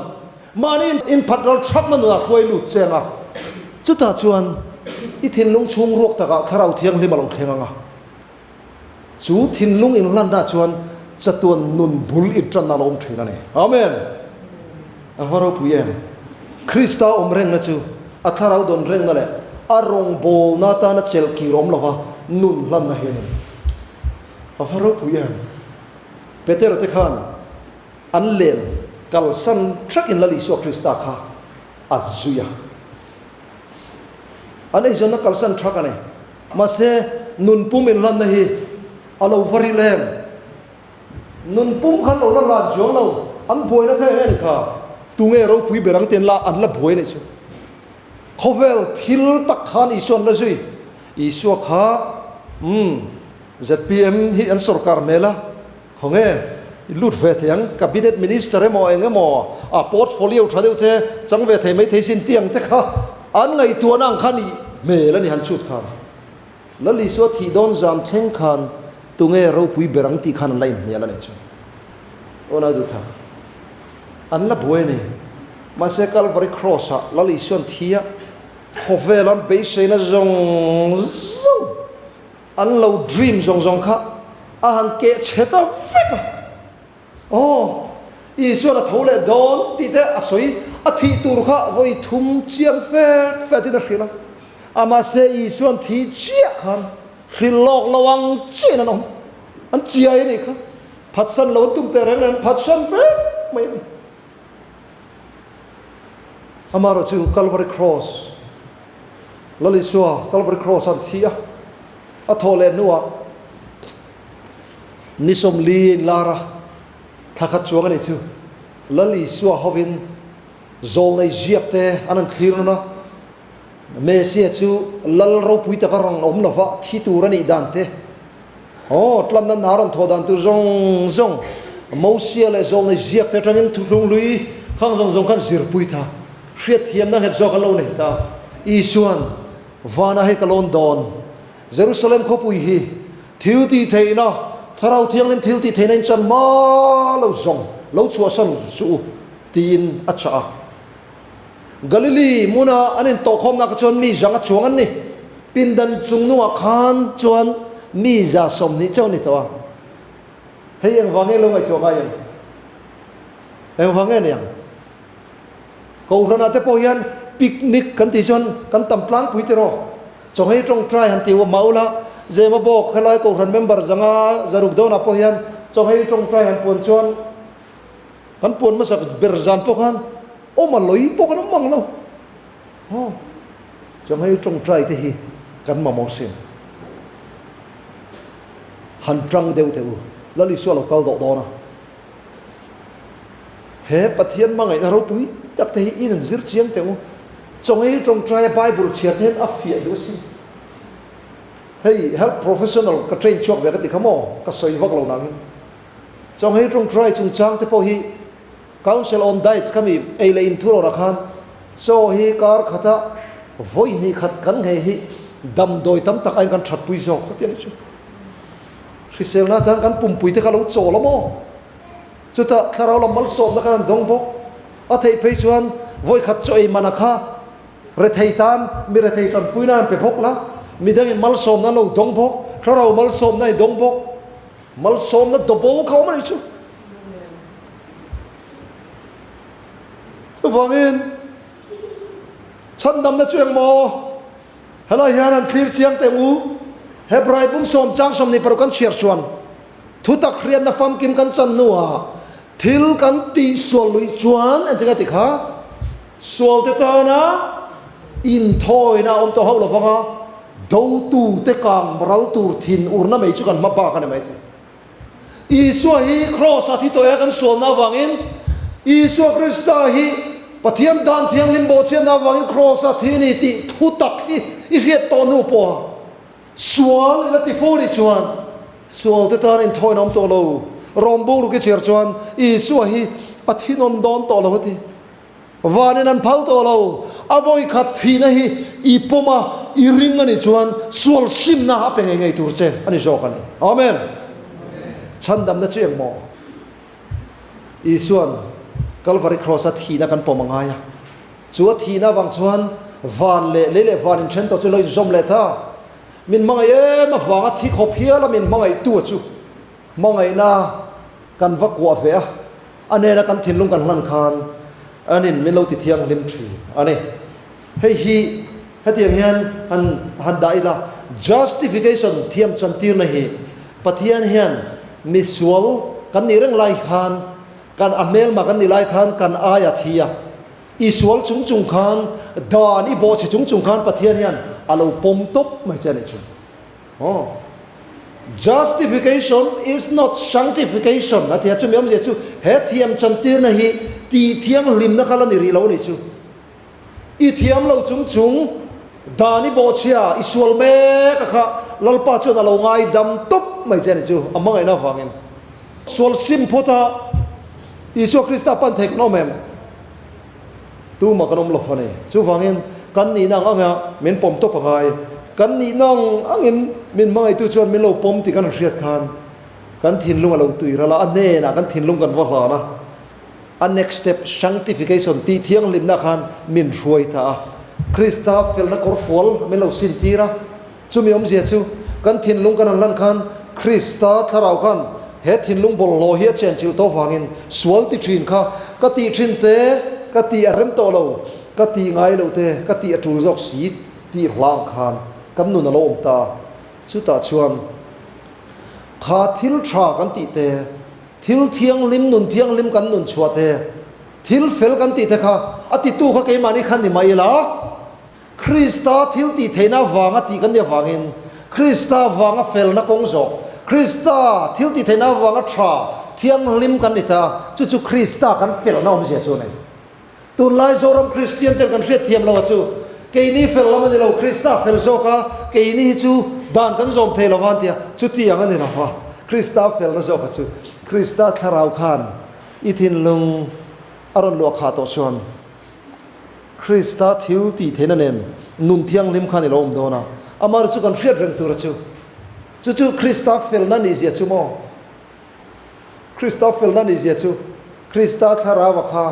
mahni inphat ral thakna nunah hruai lut che ang a, chutah chuan i thinlung chhung ruak takah Thlarau Thianghlim a lo thleng ang a, chu thinlung inhlanna chuan chatuan nun bul intanna a lo awm thin a ni. Amen! A va ropui em! Krista awm rengna chu a thlarau dawn rengna leh a rawngbawlna atana chelh kir awm lova nun hlanna hi a ni. A va ropui em! Petera te khan an len kalsan thakin Lal Isua Krista kha a zui a. An eizawnna kalsan thak a ni. Mahse, nun pum inhlanna hi a lo va ril em? Nun pum khan lo la hlan chuang lo, an buaina kha eng eng kha? Tunge ropui ber ang ten la an la buai neih chu? Khawvel thil tak khan Isua an la zui. Isua kha umm zpm hi an sorkar hmel a, khawnge i lut ve thei ang, cabinet minister emaw eng emaw a portfolio tha deuh te chang ve thei maithei sin tiang te kha an ngaihtuahna ang kha nih hmel a ni han chhut khan. Lal Isua thih dawn zan thleng khan tunge ropui ber ang tih khan an la inhnial a nih chu. Aw nau duhthak, an la buai a ni. Mahse Calvary Cross ah Lal Isua'n thi a, khawvel an beiseina zawng zawng, an lo dream zawng zawng kha a han keh chhe ta vek a. Aw, Isua'n a tho leh dawn tih te a sawi, a thih tur kha vawi thum chiang fet fetin a hrilh a. A mahse Isua'n thih chiah khan hrilh lawk lo ang chiahin an awm. An chiai a nih kha. Phatsan lo an tum teh reng reng, phatsan vek mai a ni. Amaherawhchu chu Calvary Cross, Lal Isua Calvary Cross an thi a, a thawh leh hnuah Ni 40 a inlar a, thla khat chuang a nih chu. Lal Isua hovin zawlnei ziak te an han thlir nawn a, Mesia chu lal ropui taka rawn awm lova thi tur a nih dan te, aw, tlanna hna rawn thawh dan tur zawng zawng Mosia leh zawlnei ziak te atangin thuhlung hlui khang zawng zawng khan zirpui ta, hriatthiamna nghet zawk an lo nei ta. Isua'n, Vana hei ka lawn dawn. Jerusalem khawpui hi thil tih theihna, Thlarau Thianghlim thil tih theihna in chan hma lo zawng lo chhuahsan suh u tiin a chah a. Galili hmuna an intawhkhawmna kha chuan mi zang a chuang an ni. Pindan chung nungah khan chuan mi 120 chauh a ni tawh a. Hei engvang nge lo ngaihtuah ngai em? Engvang nge niang? Kohhranah te pawh hian picnic kan tih chuan kan tam tlangpui tiraw? Chawnghei tawngtai han tih mah ula, Zema bawk helai kohhran member zanga zaruk dawnah pawh hian chawnghei tawngtai han puan chuan kan puan hmasak ber zan pawh khan awm a lawi pawh kan awm mang lo. Aw, chawnghei tawngtai te hi kan mamawh sin. Han tang deuh teh u, Lal Isua lo kal dawh dawn a. He Pathian hmangaihna ropui tak te hi in an zir chiang teh u. Chawngei tawngtaia Bible chhiar te hian a fiah duh asin. Hei health professional ka train chhuak ve ka ti kha maw? Ka sawi vak lo nangin. Chawngei tawngtai chungchang te pawh hi Council on Diets kha mi ei leh in thu rawrah khan chaw hi kar khata vawi hnih khat kan nghei hi damdawi tam tak aiin kan thatpui zawk ka ti a nih chu. Hriselna atan kan pumpui te kha lo chawl a maw? Chutah thlarau lam malsawmna khan an dawng bawk. A theih phei chuan vawikhat chaw ei mana kha rethei tan mi rethei tanpuina an pe bawk la, midangin malsawmna an lo dawng bawk, thlarau malsawmna i dawng bawk. Malsawmna double kha awm a nih chu. Chuvangin chhandamna chu engmaw? Helai hian an thlir chiang teh u. Hebrai bung sawm chang 26 kan chhiar chuan thutak hriatna famkim kan chan hnuah thil kan tih sual luih chuan engtin a ti kha? Sualte tana inthawina a awm tawh hauh lovang a, dotute kang ral tur thin urna mai chu kan hma bak a ni mai thei. Isua hi Kraws ah thi tawh e kan sualna avangin, Isua Krista hi Pathian dan thianghlim bawhchhiatna avangin Kraws ah thi a ni tih thu tak hi i hriat tawh hnu pawha sual i la ti fo nih chuan sualte tan inthawina awm tawh lo. Rawng bungruk i chhiar chuan Isua hi a thi nawn dawn tawh lo a ti. Vanin an phal tawh lo. A vawi khat thihna hi i pawm a, i ring a nih chuan sual simna a pe ngei ngei tur che a ni zawk a ni. Amen. Chhandamna chu engmaw? Isuan Kalvari Kraws-a thihna kan pawm a ngai a. Chu a thihna avang chuan van leh lei leh van inthen tawh chu lo inzawm leh ta. Min hmangaih em avanga thi khawp hial a min hmangaihtu a chu hmangaihna kan va kuah ve a, a nena kan thinlung kan hlan khan anin min lo ti thianghlim thin a ni. Hei hi hetiang hian han han dah ila, justification thiam chantirna hi Pathian hian misual kan nih reng lai khan kan a hmelma kan nih lai khan kan aia thi a, i sual chung chung khan dan i bawhchhe chung chung khan Pathian hian a lo pawm tawp mai che a nih chu. Aw. Justification is not sanctification a ti a, chumi awmzia chu he thiam chantirna hi tih thianghlimna kha la ni rih lo a nih chu. I thiam lo chung chung dan i bawhchhia i sual mek a kha Lalpa chuan a lo ngaidam tawp mai che a nih chu, a hmangaihna avangin. Sual sim phawt a Isua Krista pan thei kan awm em? Tumah kan awm lo a ni. Chuvangin kan nihna ang anga min pawm tawp a ngai. Kan nihna ang angin min hmangaihtu chuan min lo pawm tih kan han hriat khan kan thinlung a lo tui ral a, a hnenah kan thinlung kan va hlan a. A next step sanctification tih thianghlimna khan min hruai ta a. Krista felna kawr fual min lo sintir a. Chumi awmzia chu kan thinlung kan han lan khan Krista thlarau khan he thinlung bawlhhlawh hi a chenchilh tawh vangin sual ti thin kha ka tih thin te, ka tih a rem tawh lo, ka tih ngai loh te, ka tih a tul zawk si tih hlang khan kan nun a lo awm ta a. Chutah chuan kha thil tha kan tih te, thil thianghlim, nun thianghlim kan nun chhuah te, thil fel kan tih te kha a titu kha keimahni khan ni mai ila, Krista thil tih theihna avanga tih kan nih avangin, Krista avanga felna kawng zawh, Krista thil tih theihna avanga tha thianghlim kan ni ta, chu chu Krista kan felna awmzia chu a ni. Tunlai Zoram Kristian ten kan hriat thiam lo a chu, keini fel lam a ni lo, Krista fel zawk a, keini hi chu dan kan zawm thei lo va an ti a, chuti ang a ni lo va, Krista felna zawk a chu, Krista thlarau khan i thinlung a rawn luah khah tawh chuan, Krista thil tih theihna nen nun thianghlim khan i lo awm dawn a, amah chu kan hriat reng tur a chu. Chu chu Krista felna nih zia chu maw? Krista felna nih zia chu Krista thlarau a kha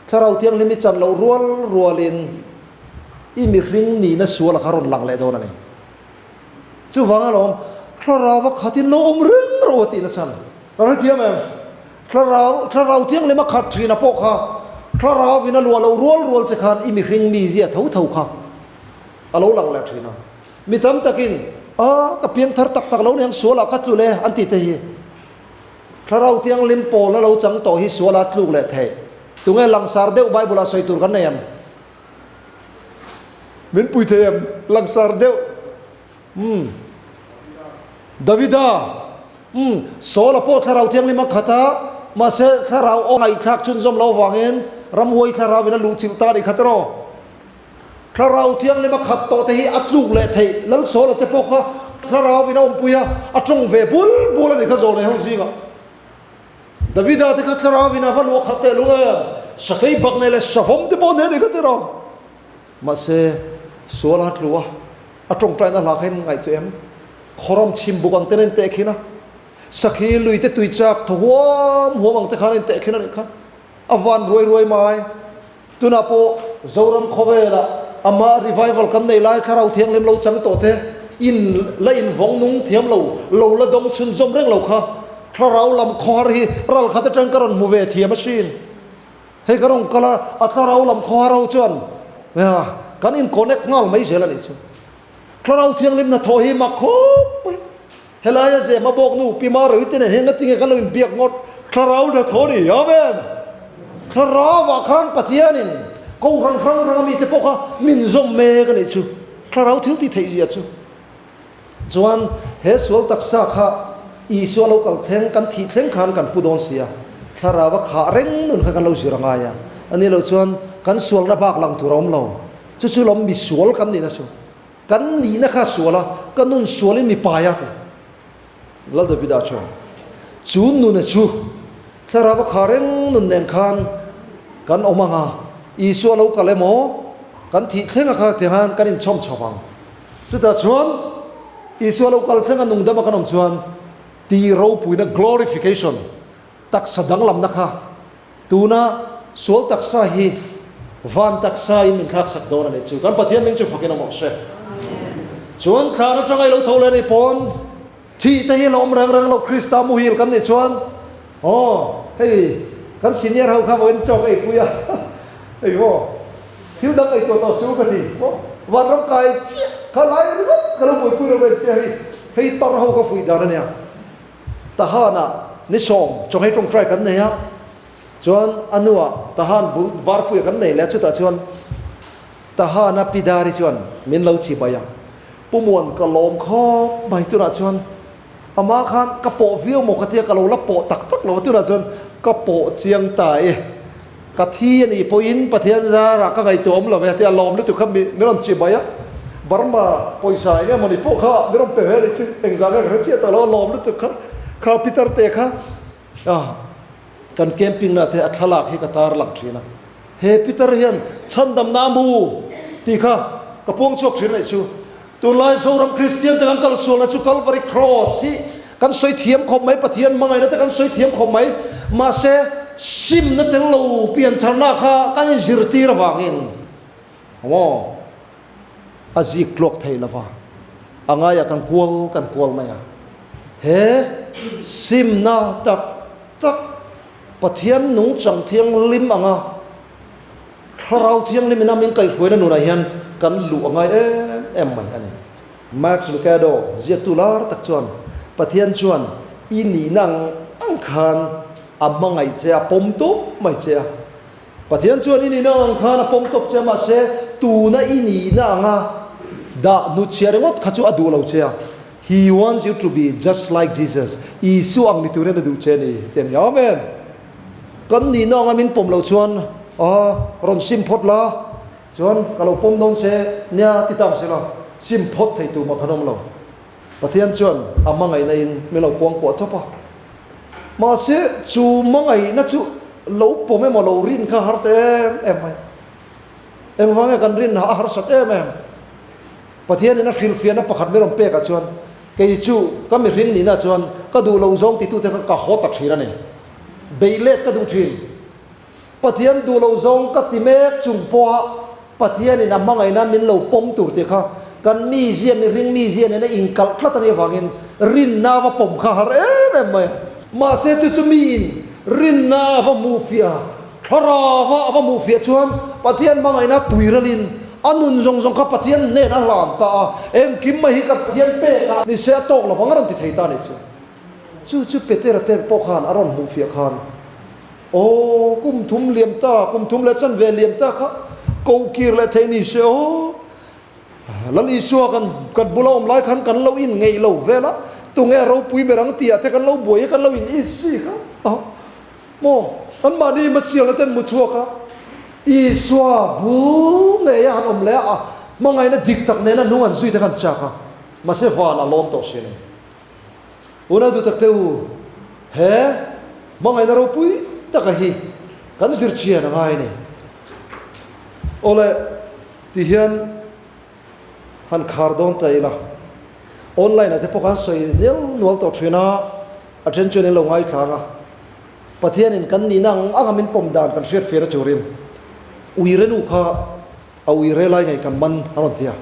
thlarau thianghlim i chan loh rual rualin i mihring nihna sual a kha rawn lang leh dawn a ni. Chuvang alawm thlarau a khatin lo awm reng rawh a tihna chhan. Ka hrethiam em? Thlarau, thlarau thianghlim a khat thin a pawh kha, thlarau in a luah loh rual rual che khan i mihring mizia tho tho kha a lo lang leh thin a. Mi tam takin, A, ka piang thar tak tak lo niang sualah ka tlu le an ti te hi. Thlarau thianghlim pawl a lo chang tawh hi sualah a tluk leh theih. Tunge langsar deuh Bible ah sawi tur kan nei em? Min pui thei em? Langsar deuh. Umm. Davida, Umm, Saul-a pawh thlarau thianghlim a khat a, mahse thlarau aw ngaihthlak chhunzawm lo avangin ramhuai thlarauin a luhchilh ta a nih kha tiraw? Thlarau thianghlim a khat tawh te hi a tluk leh theih, Lal Saul-a te pawh kha thlarauin a awmpui a, a tawng ve bul bul a nih kha zawlnei ho zingah. Davida te kha thlarauin a va luah khat teh lung em, sakei bak nei leh savawm te pawh nen a nih kha tiraw? Mahse, sual a tlu a, a tawngtaina hla kha in ngaihtuah em? Khawram chhim buk ang ten a inteh khin a, sakhi lui te tui chak thaw huam huam ang te khan a inteh khin a nih kha. A van ruai ruai mai. Tunah pawh Zoram khawvelah amah revival kan nei lai thlarau thianghlim lo chang tawh te in la invawng nung thiam lo, lo la dawng chhunzawm reng lo kha thlarau lam khawhar hi ral khat atang ka rawn hmu ve thiam asin. Hei ka rawn kal a, a thlarau lam khawhar ho chuan kan in connect nghal mai zel a nih chu. Thlarau thianghlim hnathawh hi mak khawp mai. Helaia zema bawk nu Pi Maroi te nen hian ngatinge kan lo inbiak ngawt. Thlarau hnathawh a ni, Amen! Thlarau ah khan Pathianin Kohhran hrang hrang a mite pawh kha min zawm mek a nih chu. Thlarau thil tih theih zia chu. Chuan he sual taksa kha Isua lo kal thleng, kan thih thleng khan kan pu dawn si a, thlarau a khah reng nun kha kan lo zir a ngai a, a ni lo chuan kan sualna bak lang tur a awm lo. Chu chu lawm mi sual kan nihna chu. Kan nihna kha sual a, ka nun sualin mi pai a ti. Lal Davida chuan, Chu nuna chu thlarau a khah reng nun nen khan kan awm ang a. Isua lo kal emaw kan thih thleng a kha ti khan kan inchhawm chho vang. Chutah chuan Isua lo kal thleng a nungdam a kan awm chuan ti ropuina glorification taksa danglamna kha tuna sual taksa hi van taksa in min thlaksak dawn a ni chu. Kan Pathian ming chu fakin awm rawh se. Chuan thlan atanga i lo tho leh a nih pawn Thih te hi la awm reng reng lo Krista muhil kan nih chuan aw hei kan senior ho kha vawiin chaw ka eipui a hei maw thil dang ngaihtuah tawh su ka ti maw vanram kai chiah kha lai ringawt ka lo buaipui lo vel tia hei hei tar ho ka fuih dan ania Tahan-ah ni sawm chawnghei tawngtai kan nei a chuan a nuah Tahan bul varpuia kan nei leh a chutah chuan Tahana Pi Dari chuan min lo chibai a, Pu Muan ka lawm khawp mai tunah chuan amah khan ka pawh viau maw ka tia ka lo la pawh tak tak lo a tunah chuan ka pawh chiang ta e, ka thi a nih pawhin Pathian zarah ka ngaihtuah awm lo ve tia lawm lutuk kha mi min rawn chibai a, Burma pawisa eng emawni pawh kha min rawn pe ve a nih chu engzah nge ka hre chiah tawh lo a lawm lutuk kha kha Peter te kha kan camping na te a thlalak hi ka tar lang thin a. He Peter hian chhandamna a mu tih kha ka puang chhuak thin anih chu. Tunlai Zoram Kristian te kan kal sualna chu Calvary Cross hi kan sawi thiam khawp mai, Pathian hmangaihna te kan sawi thiam khawp mai, mahse simna tel lo piantharna kha kan inzirtir avangin maw a zik tluak thei lova, a ngaiah kan kual kan kual mai a. He simna tak tak Pathian nungchang thianghlim anga Thlarau Thianghlim ina min kaihhruaina nunah hian kan luh a ngai em em mai a ni. Max Lucado ziaktu lar tak chuan, Pathian chuan i nihna ang ang khan a hmangaih che a, pawm tawp mai che a. Pathian chuan i nihna ang ang khan a pawm tawp che a, mahse tuna i nihna anga dah hnutchhiah ringawt kha chu a duh lo che a. He wants you to be just like Jesus, Isua ang ni turin a duh che a ni, tih a ni. Amen! Kan nihna anga min pawm loh chuan, Ah, rawn sim phawt la, chuan ka lo pawm dawn che nia ti ta ang sela, sim phawt thei tur mah khan awm lo. Pathian chuan a hmangaihna in min lo kuangkuah thawp a. Mahse, chu hmangaihna chu lo pawm emaw lo rin kha har ta em em mai. Engvang nge kan rin a harsat em em? Pathianin a hrilhfiahna pakhat min rawn pekah chuan, Kei chu ka mihring nihna chuan ka duh loh zawng titute kha ka haw ta thin a ni. Beih let ka duh thin. Pathian duh loh zawng ka ti mek chung pawha Pathianin a hmangaihna min lo pawm tur tih kha kan mizia, mihring mizia nena inkalh tlat a nih avangin rinna va pawm kha har em em mai a. Mahse chu chu miin rinna a va hmuhfiah a, Thlarauva a va hmuh fiah chuan Pathian hmangaihna tuiralin a nun zawng zawng kha Pathian hnen a hlan ta a, engkim mai hi ka Pathian pek a nise a tawk lovang a rawn ti thei ta a nih chu. Chu chu Petera te pawh khan a rawn hmuh fiah khan, Aw, kum thum liam ta, kum thum leh chanve liam ta kha ko kir leh thei ni se aw, Lal Isua kan kan bula awm lai khan kan lo in ngeih lo vel a, tunge ropui ber ang tih ah te kan lo buai a, kan lo in isi kha. Maw? Anmahni hmasialna ten mu chhuak a, Isua bul ngei a han awm leh a, hmangaihna dik tak nena nung an zui te khan chak a, mahse van a lawm tawh si a ni. Unau duh tak te u, he hmangaihna ropui taka hi kan zir chian a ngai a ni. Awle, ti hian han khar dawn ta ila, online ah te pawh khan sawi nel nual tawh thin a, a then chuan in lo ngaithlang a, Pathianin kan nihna ang anga min pawm dan kan hriat fir a turin uire nu kha a uire lai ngei kan man a rawn ti a,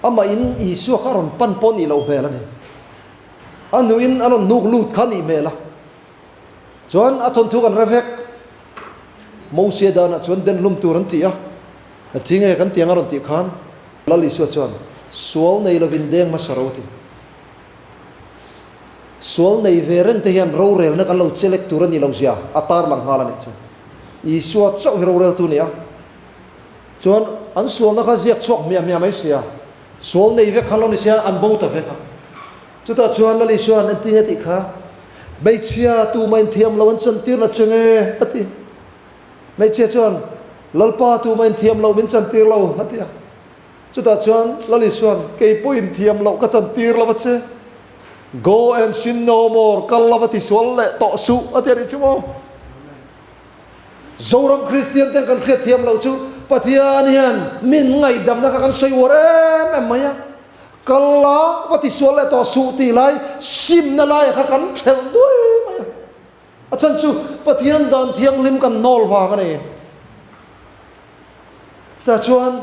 amah in Isua kha a rawn pan pawh nih loh hmel a ni, a nuin a rawn hnuk lut kha a nih hmel a, chuan a thawnthu kan hre vek, Mosia danah chuan den hlum tur an ti a, a thi nge kan tiang a rawn tih khan Lal Isua chuan sual nei lovin deng hmasa ro a ti. Sual nei ve reng te hian rorelna kan lo chelek tur a ni lo zia a tarlang nghal a nih chu. Isua chauh hi roreltu a ni a. Chuan an sualna kha ziak chhuak hmiah hmiah mai sia. Sual nei vek khan lo ni sia an bo ta vek a. Chutah chuan Lal Isua'n engtin nge tih kha hmeichhia tumah inthiam lo an chantirna che nge a ti. Hmeichhia chuan Lalpa tumah inthiam lo min chantir lo a ti a. Chutah chuan Lal Isua'n, Kei pawhin thiam loh ka chantir lo a che. Go and sin no more, kal lova tisual leh tawh suh a ti a nih chu maw? Zoram Kristian ten kan hriat thiam loh chu Pathian hian min ngaihdamna kha kan sawi uar em em mai a, kal la va tisual leh tawh suh tih lai simna laia kha kan thelh duai mai a. A chhan chu Pathian dan thianghlim kan nawl vang a ni. Tah chuan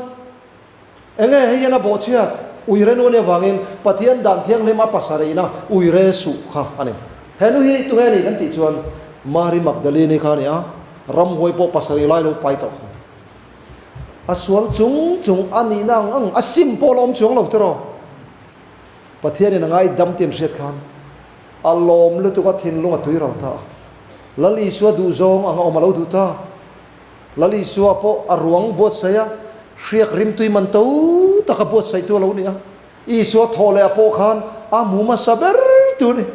enge hei hian a bawhchhiat uire nu a nih avangin Pathian dan thianghlim a pasarihna uire suh kha a ni. He nu hi tunge a ni kan tih chuan Mary Magdalene-i kha a ni a, ramhuai pawh pasarih lai lo pai tawh kha. A sual chung chung a nihna ang ang a sim pawh la awm chuang lo tiraw. Pathianin a ngaidam tih an hriat khan a lawm lutuk a thinlung a tui ral ta a. Lal Isua duhzawng anga awm a lo duh ta. Lal Isua pawh a ruang buatsaih a, hriak rimtui man to taka buatsaihtu a lo ni a. Isua thawh leh ah pawh khan a hmu hmasa ber tu a ni.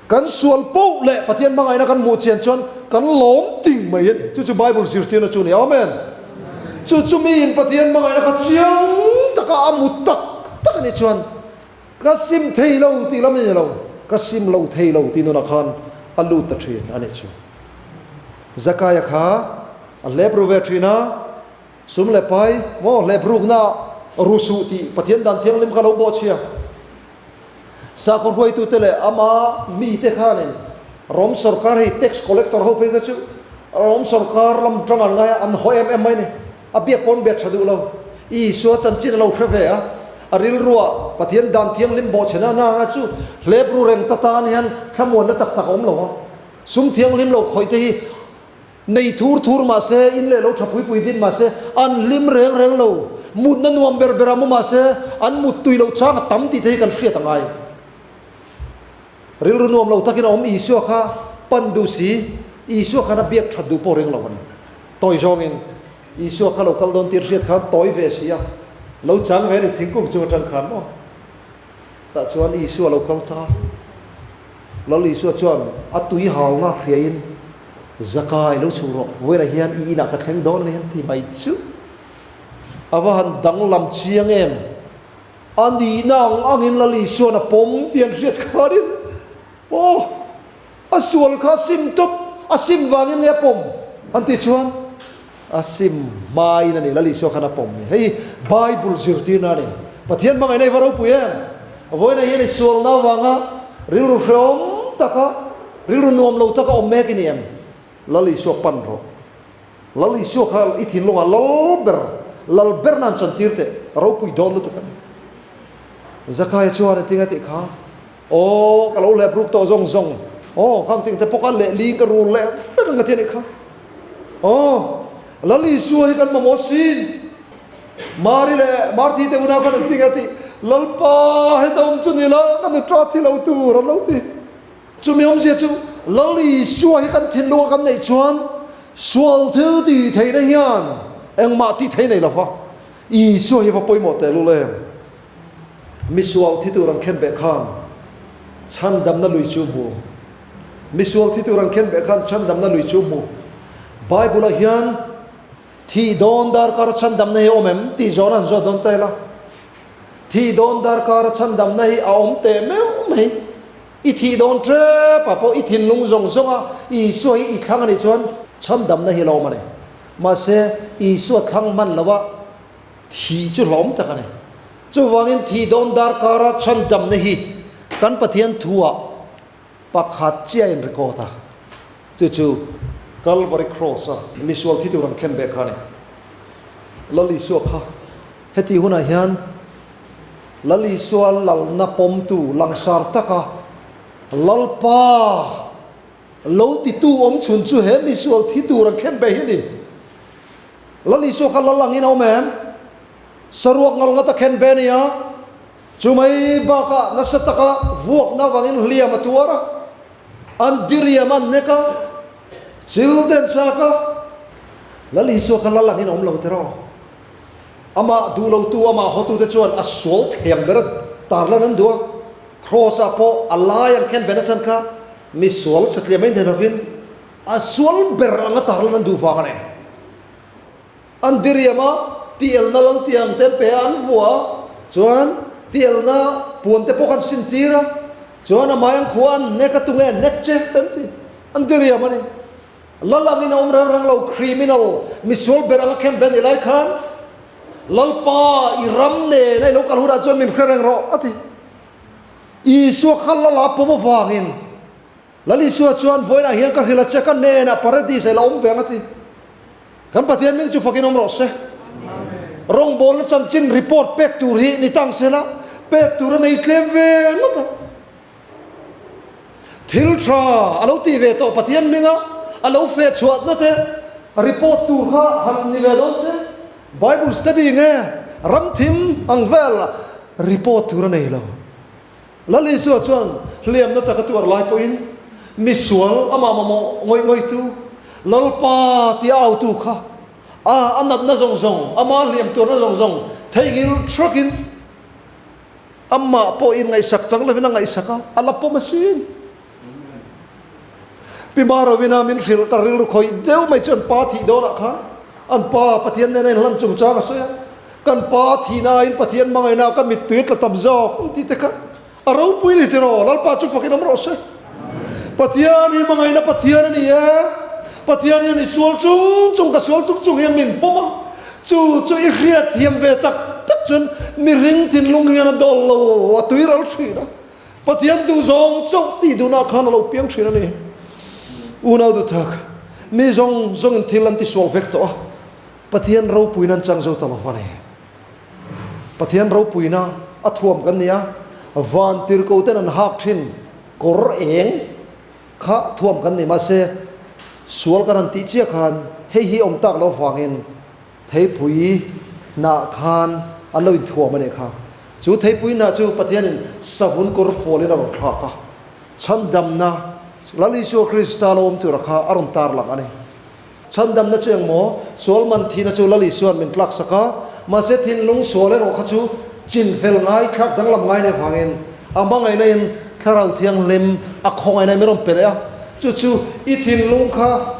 Kan sual poh leh Pathian hmangaihna kan hmuh chian chuan kan lawm ting mai a ni. Chu chu Bible zirtirna chu a ni. Amen. Chu chu miin Pathian hmangaihna kha chiang taka a hmu tak tak a nih chuan ka sim thei lo tih lam a ni lo, ka sim lo thei lo tih nunah khan a lut ta thin a nih chu. Zakaia kha a hlep ru ve thin a, sum leh pai maw hlep rukna ru suh tih Pathian dan thianghlim kha lo bawhchhia. Sakhaw hruaitute leh ama mite khanin Rom sorkar hei tax collector ho phei kha chu Rom sorkar lam tang an ngai a, an haw em em mai a ni. A biak pawn biak tha duh lo. Isua chanchin a lo hre ve a, a rilruah Pathian dan thianghlim bawhchhena nana chu hlep ru reng ta tan hian thlamuanna tak tak a awm lo a. Sum thianghlim lo khawih te hi nei thur thur mah se, in leh lo tha pui pui din mah se, an hlim reng reng lo. Mutna nuam ber ber a mu mah se, an mut tui loh chang a tam tih te hi kan hriat a ngai. Rilru nuam lo takin a awm Isua kha pan duh si, Isua khan a biak that duh pawh ring lo a ni. Tawi zawngin Isua kha lo kal dawn tir hriat khan tawi ve si a, lo chang ve a ni thingkung chung atang khan maw. Tah chuan Isua lo kal ta. Lal Isua chuan a tui halna hriain, Zakai lo chhuh rawh, vawiinah hian i inah ka thleng dawn a ni han ti mai chu. A va han danglam chiang em? A nihna ang angin Lal Isua'n a pawm tih an hriat khanin, Aw, a sual kha a sim tawp, a sim vangin nge a pawm? An tih chuan, A sim hmain a ni, Lal Isua khan a pawm ni. Hei Bible zirtirna a ni. Pathian hmangaihna i va ropui em? Vawiinah hian i sualna avanga rilru hreawm taka, rilru nuam lo taka awm mek i ni em? Lal Isua pan rawh. Lal Isua kha i thinlungah lal ber, lal ber nan chantir teh, ropui dawn lutuk a ni. Zakaia chuan a tinga tih kha, Aw, ka lo hlep ruk tawh zawng zawng. Aw, khang ting te pawh kha lehling ka rul leh vek ang ka ti a nih kha. Aw, Lal Isua hi kan mamawh sin. Mari leh Marthi te unau khan an tinga tih, Lalpa heta awm chu ni la, ka nutra thi lo tur an lo ti. Chumi awmzia chu Lal Isua hi kan thinlunga kan neih chuan sual thil tih theihna hian engmah tih thei nei lo va, Isua hi va pawimawh tehlul em? Misual thi tur an khen beh khan chhandamna lui chu hmu. Misual thi tur an khen beh khan chhandamna lui chu hmu. Bible-ah hian thih dawn darkar chhandamna hi a awm em tih zawhna han zawt dawn ta ila. Thih dawn darkar chhandamna hi a awm teh meuh mai. I thih dawn tep ah pawh i thinlung zawng zawng a Isua hi i thlang a nih chuan chhandamna hi a lo awm a ni. Mahse Isua thlang hman lo a Thih chu hlawm tak a ni. Chuvangin thih dawn darkara chhandamna hi kan Pathian thuah pakhat chiah in record a, chu chu Calvary Cross a misual thi tur an khen beh kha a ni. Lal Isua kha heti hunah hian Lal Isua lalna pawmtu langsar taka Lalpa lo titu awm chhun chu he misual thi tur an khen beh hi a ni. Lal Isua kha lal angin a awm em? Saruak ngal ngat a khen be nia. Chu mai bakah nasa taka vuakna avangin hliam a tuar a, an diriam a nek a, chil te an chak a. Lal Isua kha lal angin a awm lo tiraw? Amah duh lotu, amah hawtute chuan a sual thiam ber a tarlan an duh a. Kraws-ah pawh a lai an khen be nachhan kha misual satliah mai ni lovin, A sual ber anga tarlan an duh vang a ni. An diriam a, tielna lal tiang te an pe a, an vuah a, chuan tielna puan te pawh khan sin tir a, chuan a mai an khua an nek a, tunge an nek che te an ti, an diriam a ni. Lal angin a awm reng reng lo, criminal, misual ber anga khem ben i lai khan, Lalpa, i ram nen a i lo kal hunah chuan min hre reng rawh, a ti. Isua kha Lal a pawm avangin, Lal Isua chuan, Vawiinah hian ka hrilh a che, ka hnenah Paradis ah i la awm ve ang, a ti. Kan Pathian min chu fakin awm rawh se. Rawngbawlna chanchin report pek tur hi ni tang sela, pek tur a nei tlem ve ngawt a. Thil tha a lo tih ve tawh Pathian hminga a lo feh chhuahna te report tur kha han ni ve dawn se. Bible study nge ramthim ang vel report tur a nei lo. Lal Isua chuan hliamna taka tuar lai pawhin misual amah mamawh ngawih ngawihtu, Lalpa tia autu kha a a natna zawng zawng, ama hliam tuarna zawng zawng theihnghilh thrakin amah pawhin ngaihsak chang lovin a ngaihsak a, a la pawm asin. Pi Marovina min hrilh ka rilru khawih deuh mai chu an pa thih dawnah khan an pa Pathian nena inhlan chungchang a sawi a, kan pa thihna aiin Pathian hmangaihna ka mittui a tla tam zawk an tih te kha a ropui ni tiraw Lalpa chu fakin awm rawh se. Pathian hi hmangaihna Pathian a ni e, Pathian hian i sual chung chung ka sual chung chung hian min pawm a, chu chu i hriatthiam ve tak tak chuan mihring thinlung hian a dawl lo a tuiral thin a. Pathian duh zawng chauh tih duhna khan a lo piang thin a ni. Unau duhtak, mi zawng zawngin thil an tisual vek tawh a, Pathian ropuina an chang zo ta lo va ni. Pathian ropuina a thuam kan ni a, van tirhkoh ten an hak thin kawr eng kha thuam kan ni. Mahse, sual kan han tih chiah khan hei hi awm tak loh vangin Theipui hnah khan an lo inthuam a nih kha. Chu theipui hnah chu Pathianin savun kawr fualin a rawn thlak a, chhandamna Lal Isua Krista lo awm tura kha a rawn tarlang a ni. Chhandamna chu engmaw? Sual man thihna chu Lal Isua'n min tlaksak a, mahse thinlung sual erawh kha chu chinfel ngai, thlak danglam ngai leh vangin a hmangaihna in Thlarau Thianghlim a khawngaihna min rawn pe leh a, chu chu i thinlung kha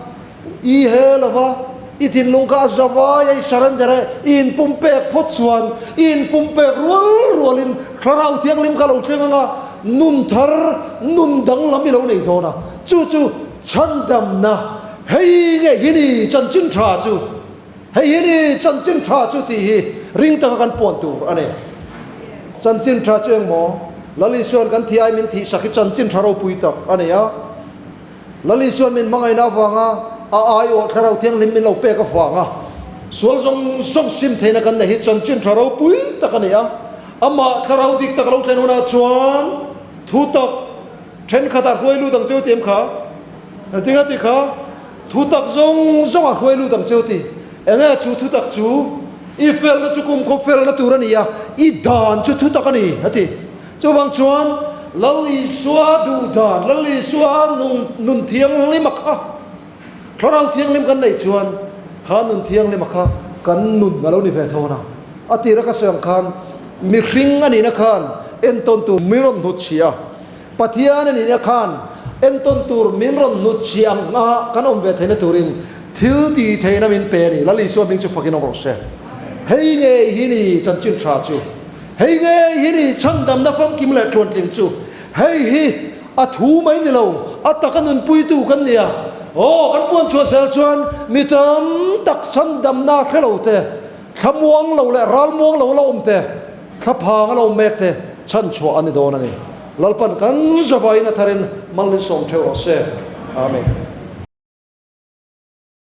I he lova, i thinlung kha a zavai a, i surrender a, i inpumpek phawt chuan i inpumpek rual rualin Thlarau Thianghlim kha lo thleng anga nun thar, nun danglam i lo nei dawn a. Chu chu chhandamna, hei nge hi ni chanchin tha chu, hei hi ni chanchin tha chu tih hi ring taka kan puan tur a ni. Chanchin tha chu engmaw? Lal Isua'n kan thi ai min thihsak hi chanchin tha ropui tak a ni a. Lal Isua'n min hmangaihna avanga a aiawh Thlarau Thianghlim min lo pek avanga sual zawng zawng sim theihna kan neih hi chanchin tha ropui tak a ni a. Amah Thlarau dik tak a lo thlen hunah chuan thu tak thenkhatah hruai lut ang cheu ti em kha? Engtin a ti kha? Thu tak zawng zawngah hruai lut ang cheu ti. Enge chu thu tak chu? I felna chu kumkhaw felna tur a ni a, i dan chu thu tak a ni, a ti. Chuvang chuan Lal Isua duh dan, Lal Isua nun thianghlim a kha, Thlarau Thianghlim kan neih chuan kha nun thianghlim a kha kan nun a lo ni ve thawn a. A tira ka sawi ang khan mihring a nihna khan entawn tur min rawn hnut chhia a, Pathian a nihna khan entawn tur min rawn hnut chhia ang a kan awm ve theihna turin thil tih theihna min pe a ni. Lal Isua hming chu fakin awm rawh se. Hei ngei hi ni chanchin tha chu. Hei ngei hi ni chhandamna famkim leh tluantling chu. Hei hi a thu mai ni lo, a taka nunpuitu kan ni a. Aw, kan puan chhuah zel chuan mi tam tak chhandamna hre lo te, thlamuang lo leh ralmuang lo la awm te, thlaphang a lo awm mek te chhanchhuah a ni dawn a ni. Lalpan kan zavaiin a tharin mal min sawm theuh rawh se. Amen.